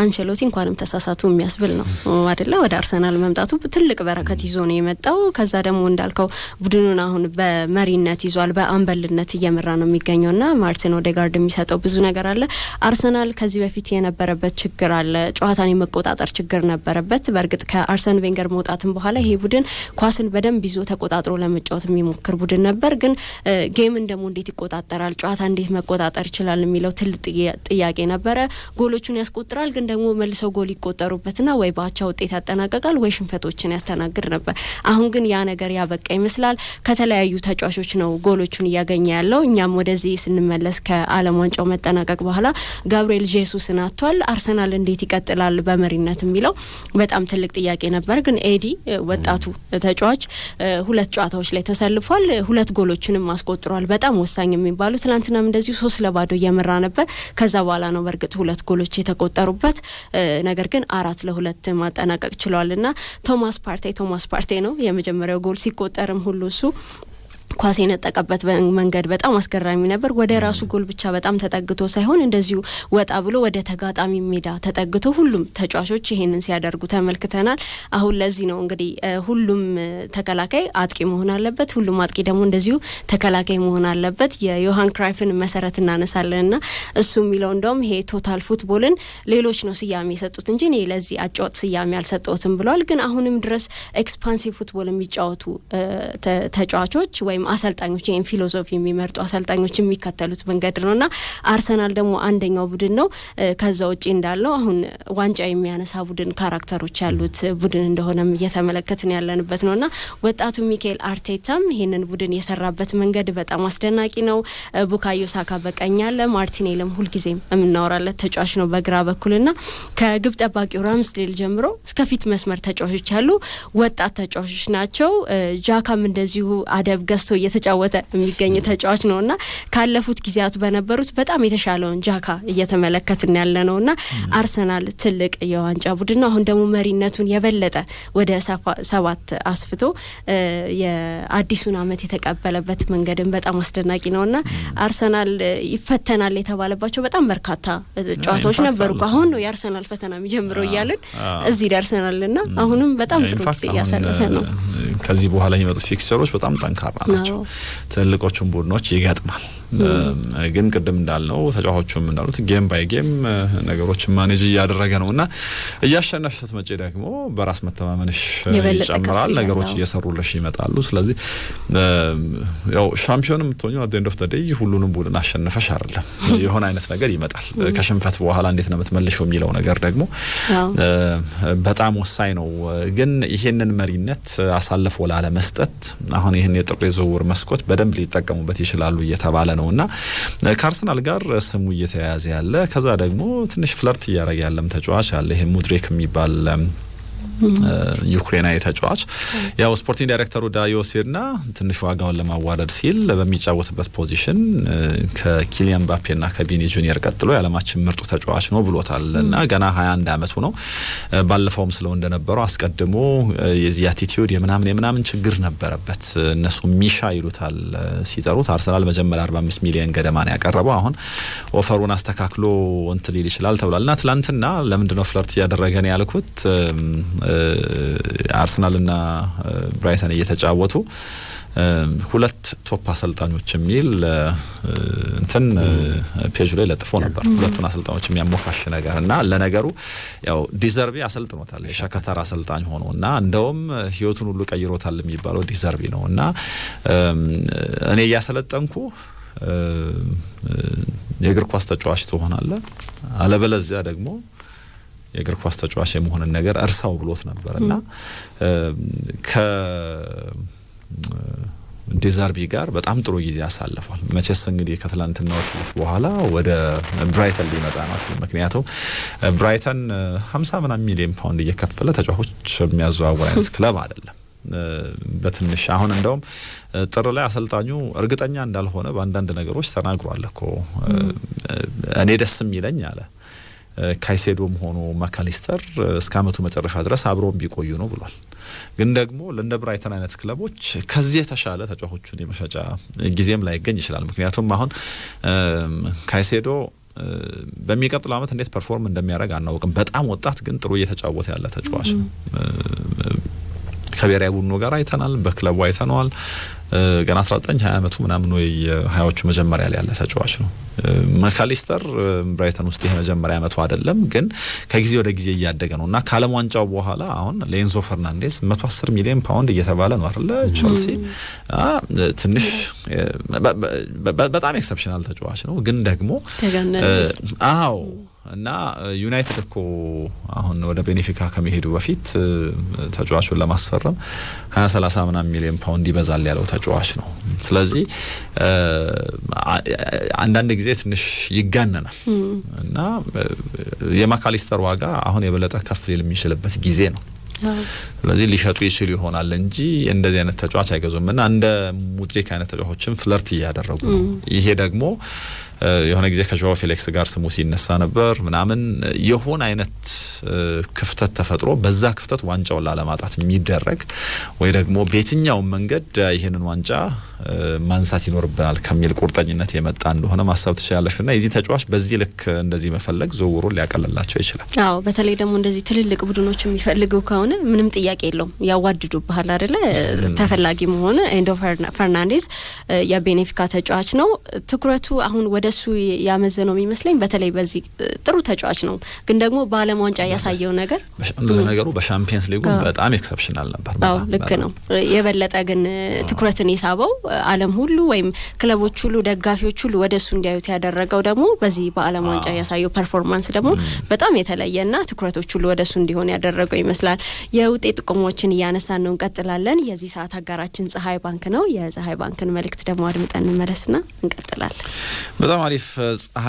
አንቸሎቲ እንኳንም ተሳሳቱ የሚያስብል ነው አደለ? ወደ አርሰናል መምጣቱ ትልቅ በረከት ይዞ ነው የመጣው። ከዛ ደግሞ እንዳልከው ቡድኑን አሁን በመሪነት ይዟል፣ በአምበልነት እየመራ ነው የሚገኘው ና ማርቲን ኦዴጋርድ የሚሰጠው ብዙ ነገር አለ። አርሰናል ከዚህ በፊት የነበረበት ችግር አለ፣ ጨዋታን የመቆጣጠር ችግር ነበረበት። በእርግጥ ከአርሰን ቬንገር መውጣትም በኋላ ይሄ ቡድን ኳስን በደንብ ይዞ ተቆጣጥሮ ለመጫወት የሚሞክር ቡድን ነበር፣ ግን game Game ን ደግሞ እንዴት ይቆጣጠራል፣ ጨዋታ እንዴት መቆጣጠር ይችላል የሚለው ትልቅ ጥያቄ ነበረ። ጎሎቹን ያስቆጥራል፣ ግን ደግሞ መልሰው ጎል ይቆጠሩበትና ወይ በአቻ ውጤት ያጠናቀቃል ወይ ሽንፈቶችን ያስተናግድ ነበር። አሁን ግን ያ ነገር ያበቃ ይመስላል። ከተለያዩ ተጫዋቾች ነው ጎሎቹን እያገኘ ያለው። እኛም ወደዚህ ስንመለስ ከዓለም ዋንጫው መጠናቀቅ በኋላ ጋብርኤል ጄሱስን አጥቷል። አርሰናል እንዴት ይቀጥላል በመሪነት የሚለው በጣም ትልቅ ጥያቄ ነበር። ግን ኤዲ ወጣቱ ተጫዋች 2 ጨዋታዎች ላይ ተሰልፏል። 2 ጎሎችንም አስቆጥሯል። በጣም ወሳኝ የሚባሉ ትናንትናም እንደዚሁ 3-0 እየመራ ነበር። ከዛ በኋላ ነው በእርግጥ 2 ጎሎች የተቆጠሩበት። ነገር ግን 4-2 ማጠናቀቅ ችሏልና ቶማስ ፓርቴ ነው የመጀመሪያው ጎል ሲቆጠርም ሁሉ እሱ ኳስ የነጠቀበት መንገድ በጣም አስገራሚ ነበር። ወደ ራሱ ጎል ብቻ በጣም ተጠግቶ ሳይሆን እንደዚሁ ወጣ ብሎ ወደ ተጋጣሚ ሜዳ ተጠግቶ ሁሉም ተጫዋቾች ይሄንን ሲያደርጉ ተመልክተናል። አሁን ለዚህ ነው እንግዲህ ሁሉም ተከላካይ አጥቂ መሆን አለበት፣ ሁሉም አጥቂ ደግሞ እንደዚሁ ተከላካይ መሆን አለበት። የዮሃን ክራይፍን መሰረት እናነሳለንና እሱ የሚለው እንደውም ይሄ total football ን ሌሎች ነው ስያሜ የሰጡት እንጂ እኔ ለዚህ አጫወት ስያሜ አልሰጠሁትም ብሏል። ግን አሁንም ድረስ expansive football የሚጫወቱ ተጫዋቾች ወይም አሰልጣኞች ይሄን philosophy የሚመርጡ አሰልጣኞች የሚከተሉት መንገድ ነውና አርሰናል ደግሞ አንደኛው ቡድን ነው። ከዛ ውጪ እንዳለው አሁን ዋንጫ የሚያነሳ ቡድን character ኦች ያሉት ቡድን እንደሆነም እየተመለከትን ያለንበት ነውና ወጣቱ ሚካኤል አርቴታም ይሄንን ቡድን የሰራበት መንገድ በጣም አስደናቂ ነው። ቡካዮ ሳካ በቀኝ አለ፣ ማርቲኔልም ሁልጊዜም የምናወራለት ተጫዋች ነው በግራ በኩልና ከግብ ጠባቂው ራምስዴል ጀምሮ እስከ ፊት መስመር ተጫዋቾች ያሉ ወጣት ተጫዋቾች ናቸው። ጃካም እንደዚሁ አደብ ገዝቶ እየተጫወተ የሚገኝ ተጫዋች ነውና ካለፉት ጊዜያት በነበሩት በጣም የተሻለውን ጃካ እየተመለከትን ያለ ነውና አርሰናል ትልቅ የዋንጫ ቡድን ነው። አሁን ደግሞ መሪነቱን የበለጠ ወደ 7 አስፍቶ የአዲሱን አመት የተቀበለበት መንገድም በጣም አስደናቂ ነውና አርሰናል ይፈተናል የተባለባቸው በጣም በርካታ ጨዋታዎች ነበሩ። አሁን ነው የአርሰናል ፈተና የሚጀምረው እያልን እዚህ ደርሰናልና አሁንም በጣም ጥሩ ጊዜ እያሳለፈ ነው። ከዚህ በኋላ የሚመጡት fixture ኦች በጣም ጠንካራ ናቸው። ትልቆቹን ቡድኖች ይገጥማል። ግን ቅድም እንዳልነው ተጫዋቾቹም እንዳሉት game by game ነገሮችን manage እያደረገ ነውና እያሸነፍሽ ስትመጪ ደግሞ በራስ መተማመንሽ ይጨምራል፣ ነገሮች እየሰሩልሽ ይመጣሉ። ስለዚህ ያው ሻምፒዮን የምትሆኚው at the end of the day ሁሉንም ቡድን አሸንፈሽ አይደለም፣ የሆነ አይነት ነገር ይመጣል። ከሽንፈት በኋላ እንዴት ነው የምትመልሺው የሚለው ነገር ደግሞ በጣም ወሳኝ ነው። ግን ይሄንን መሪነት አሳልፎ ላለመስጠት አሁን ይሄን የጥር ዝውውር መስኮት በደንብ ሊጠቀሙበት ይችላሉ እየተባለ ነውና ከአርሰናል ጋር ስሙ እየተያያዘ ያለ ከዛ ደግሞ ትንሽ flirt እያደረገ ያለም ተጫዋች አለ። ይሄ ሙድሪክ የሚባል ዩክሬናዊ ተጫዋች ያው sporting director ኡ ዳሪዮ ሴርና ትንሽ ዋጋውን ለማዋረድ ሲል በሚጫወትበት position ከኪሊያን ምባፔና ከቪኒ ጁኒየር ቀጥሎ የዓለማችን ምርጡ ተጫዋች ነው ብሎታል። እና ገና 21 አመቱ ነው። ባለፈውም ስለው እንደነበረው አስቀድሞ የዚህ attitude የምናምን ችግር ነበረበት። እነሱ ሚሻ ይሉታል ሲጠሩት። አርሰናል መጀመሪያ 45 ሚሊዮን ገደማ ነው ያቀረበው። አሁን offer ኡን አስተካክሎ እንትን ሊል ይችላል ተብሏልና ትላንትና ለምንድነው flirt እያደረገ ነው ያልኩት፣ አርሰናልና ብራይተን እየተጫወቱ ሁለት top አሰልጣኞች የሚል እንትን ፔጁ ላይ ለጥፎ ነበር። ሁለቱን አሰልጣኞች የሚያሞካሽ ነገር እና ለነገሩ ያው ዲዘርቢ አሰልጥኖታል የሻካታር አሰልጣኝ ሆኖና እንደውም ህይወቱን ሁሉ ቀይሮታል የሚባለው ዲዘርቢ ነውና እኔ እያሰለጠንኩ የእግር ኳስ ተጫዋች ትሆናለህ፣ አለበለዚያ ደግሞ የእግር ኳስ ተጫዋች የመሆንን ነገር እርሳው ብሎት ነበርና ከዲዘርቢ ጋር በጣም ጥሩ ጊዜ አሳልፏል። መቼስ እንግዲህ ከትላንትናው በኋላ ወደ ብራይተን ሊመጣ ነው። ምክንያቱም ብራይተን 50 ምናምን ሚሊዮን ፓውንድ እየከፈለ ተጫዋቾች የሚያዘዋውር አይነት ክለብ አይደለም። በትንሽ አሁን እንደውም ጥር ላይ አሰልጣኙ እርግጠኛ እንዳልሆነ በአንዳንድ ነገሮች ተናግሯል እኮ። እኔ ደስ የሚለኝ አለ ካይሴዶም ሆኖ ማካሊስተር እስከ አመቱ መጨረሻ ድረስ አብረው ቢቆዩ ነው ብሏል። ግን ደግሞ ለእንደ ብራይተን አይነት ክለቦች ከዚህ የተሻለ ተጫዋቾቹን የመሸጫ ጊዜም ላይገኝ ይችላል። ምክንያቱም አሁን ካይሴዶ በሚቀጥለው አመት እንዴት perform እንደሚያደርግ አናውቅም። በጣም ወጣት ግን ጥሩ እየተጫወተ ያለ ተጫዋች ነው። ከብሔራዊ ቡድኑ ጋር አይተናል፣ በክለቡ አይተነዋል። ገና 19 20 አመቱ ምናምን ወይ ሀያዎቹ መጀመሪያ ላይ ያለ ተጫዋች ነው። መካሊስተር ብራይተን ውስጥ ይሄ መጀመሪያ አመቱ አይደለም፣ ግን ከጊዜ ወደ ጊዜ እያደገ ነው እና ከዓለም ዋንጫው በኋላ አሁን ለኤንዞ ፈርናንዴዝ 110 ሚሊዮን ፓውንድ እየተባለ ነው አይደለ? ቸልሲ ትንሽ በጣም exceptional ተጫዋች ነው፣ ግን ደግሞ አዎ እና ዩናይትድ እኮ አሁን ወደ ቤኔፊካ ከመሄዱ በፊት ተጫዋቹን ለማስፈረም 20 30 ምናምን ሚሊዮን ፓውንድ ይበዛል ያለው ተጫዋች ነው። ስለዚህ አንዳንድ ጊዜ ትንሽ ይጋነናል እና የማካሊስተር ዋጋ አሁን የበለጠ ከፍ ሊል የሚችልበት ጊዜ ነው። ስለዚህ ሊሸጡ ይችሉ ይሆናል እንጂ እንደዚህ አይነት ተጫዋች አይገዙም እና እንደ ሙድሪክ አይነት ተጫዋቾችን flirt እያደረጉ ነው። ይሄ ደግሞ የሆነ ጊዜ ከዦዋ ፌሊክስ ጋር ስሙ ሲነሳ ነበር ምናምን፣ የሆነ አይነት ክፍተት ተፈጥሮ በዛ ክፍተት ዋንጫውን ላለማጣት የሚደረግ ወይ ደግሞ በየትኛውም መንገድ ይህንን ዋንጫ ማንሳት ይኖርብናል ከሚል ቁርጠኝነት የመጣ እንደሆነ ማሰብ ትችላለሽ። እና የዚህ ተጫዋች በዚህ ልክ እንደዚህ መፈለግ ዝውውሩን ሊያቀልላቸው ይችላል። አዎ፣ በተለይ ደግሞ እንደዚህ ትልልቅ ቡድኖች የሚፈልጉ ከሆነ ምንም ጥያቄ የለውም፣ ያዋድዱብሃል አይደለ? ተፈላጊ መሆን። ኤንዞ ፈርናንዴዝ የቤኔፊካ ተጫዋች ነው። ትኩረቱ አሁን ወደ እሱ ያመዘነው የሚመስለኝ በተለይ በዚህ ጥሩ ተጫዋች ነው፣ ግን ደግሞ በዓለም ዋንጫ ያሳየው ነገር ለነገሩ በሻምፒየንስ ሊጉ በጣም exceptional ነበር። አዎ፣ ልክ ነው። የበለጠ ግን ትኩረትን የሳበው ዓለም ሁሉ ወይም ክለቦች ሁሉ ደጋፊዎች ሁሉ ወደ እሱ እንዲያዩት ያደረገው ደግሞ በዚህ በዓለም ዋንጫ ያሳየው performance ደግሞ በጣም የተለየና ትኩረቶች ሁሉ ወደ እሱ እንዲሆን ያደረገው ይመስላል። የውጤት ጥቆማዎችን እያነሳን ነው፣ እንቀጥላለን። የዚህ ሰዓት አጋራችን ፀሐይ ባንክ ነው። የፀሐይ ባንክን መልእክት ደግሞ አድምጠን እንመለስና እንቀጥላለን። በጣም አሪፍ ፀሐይ።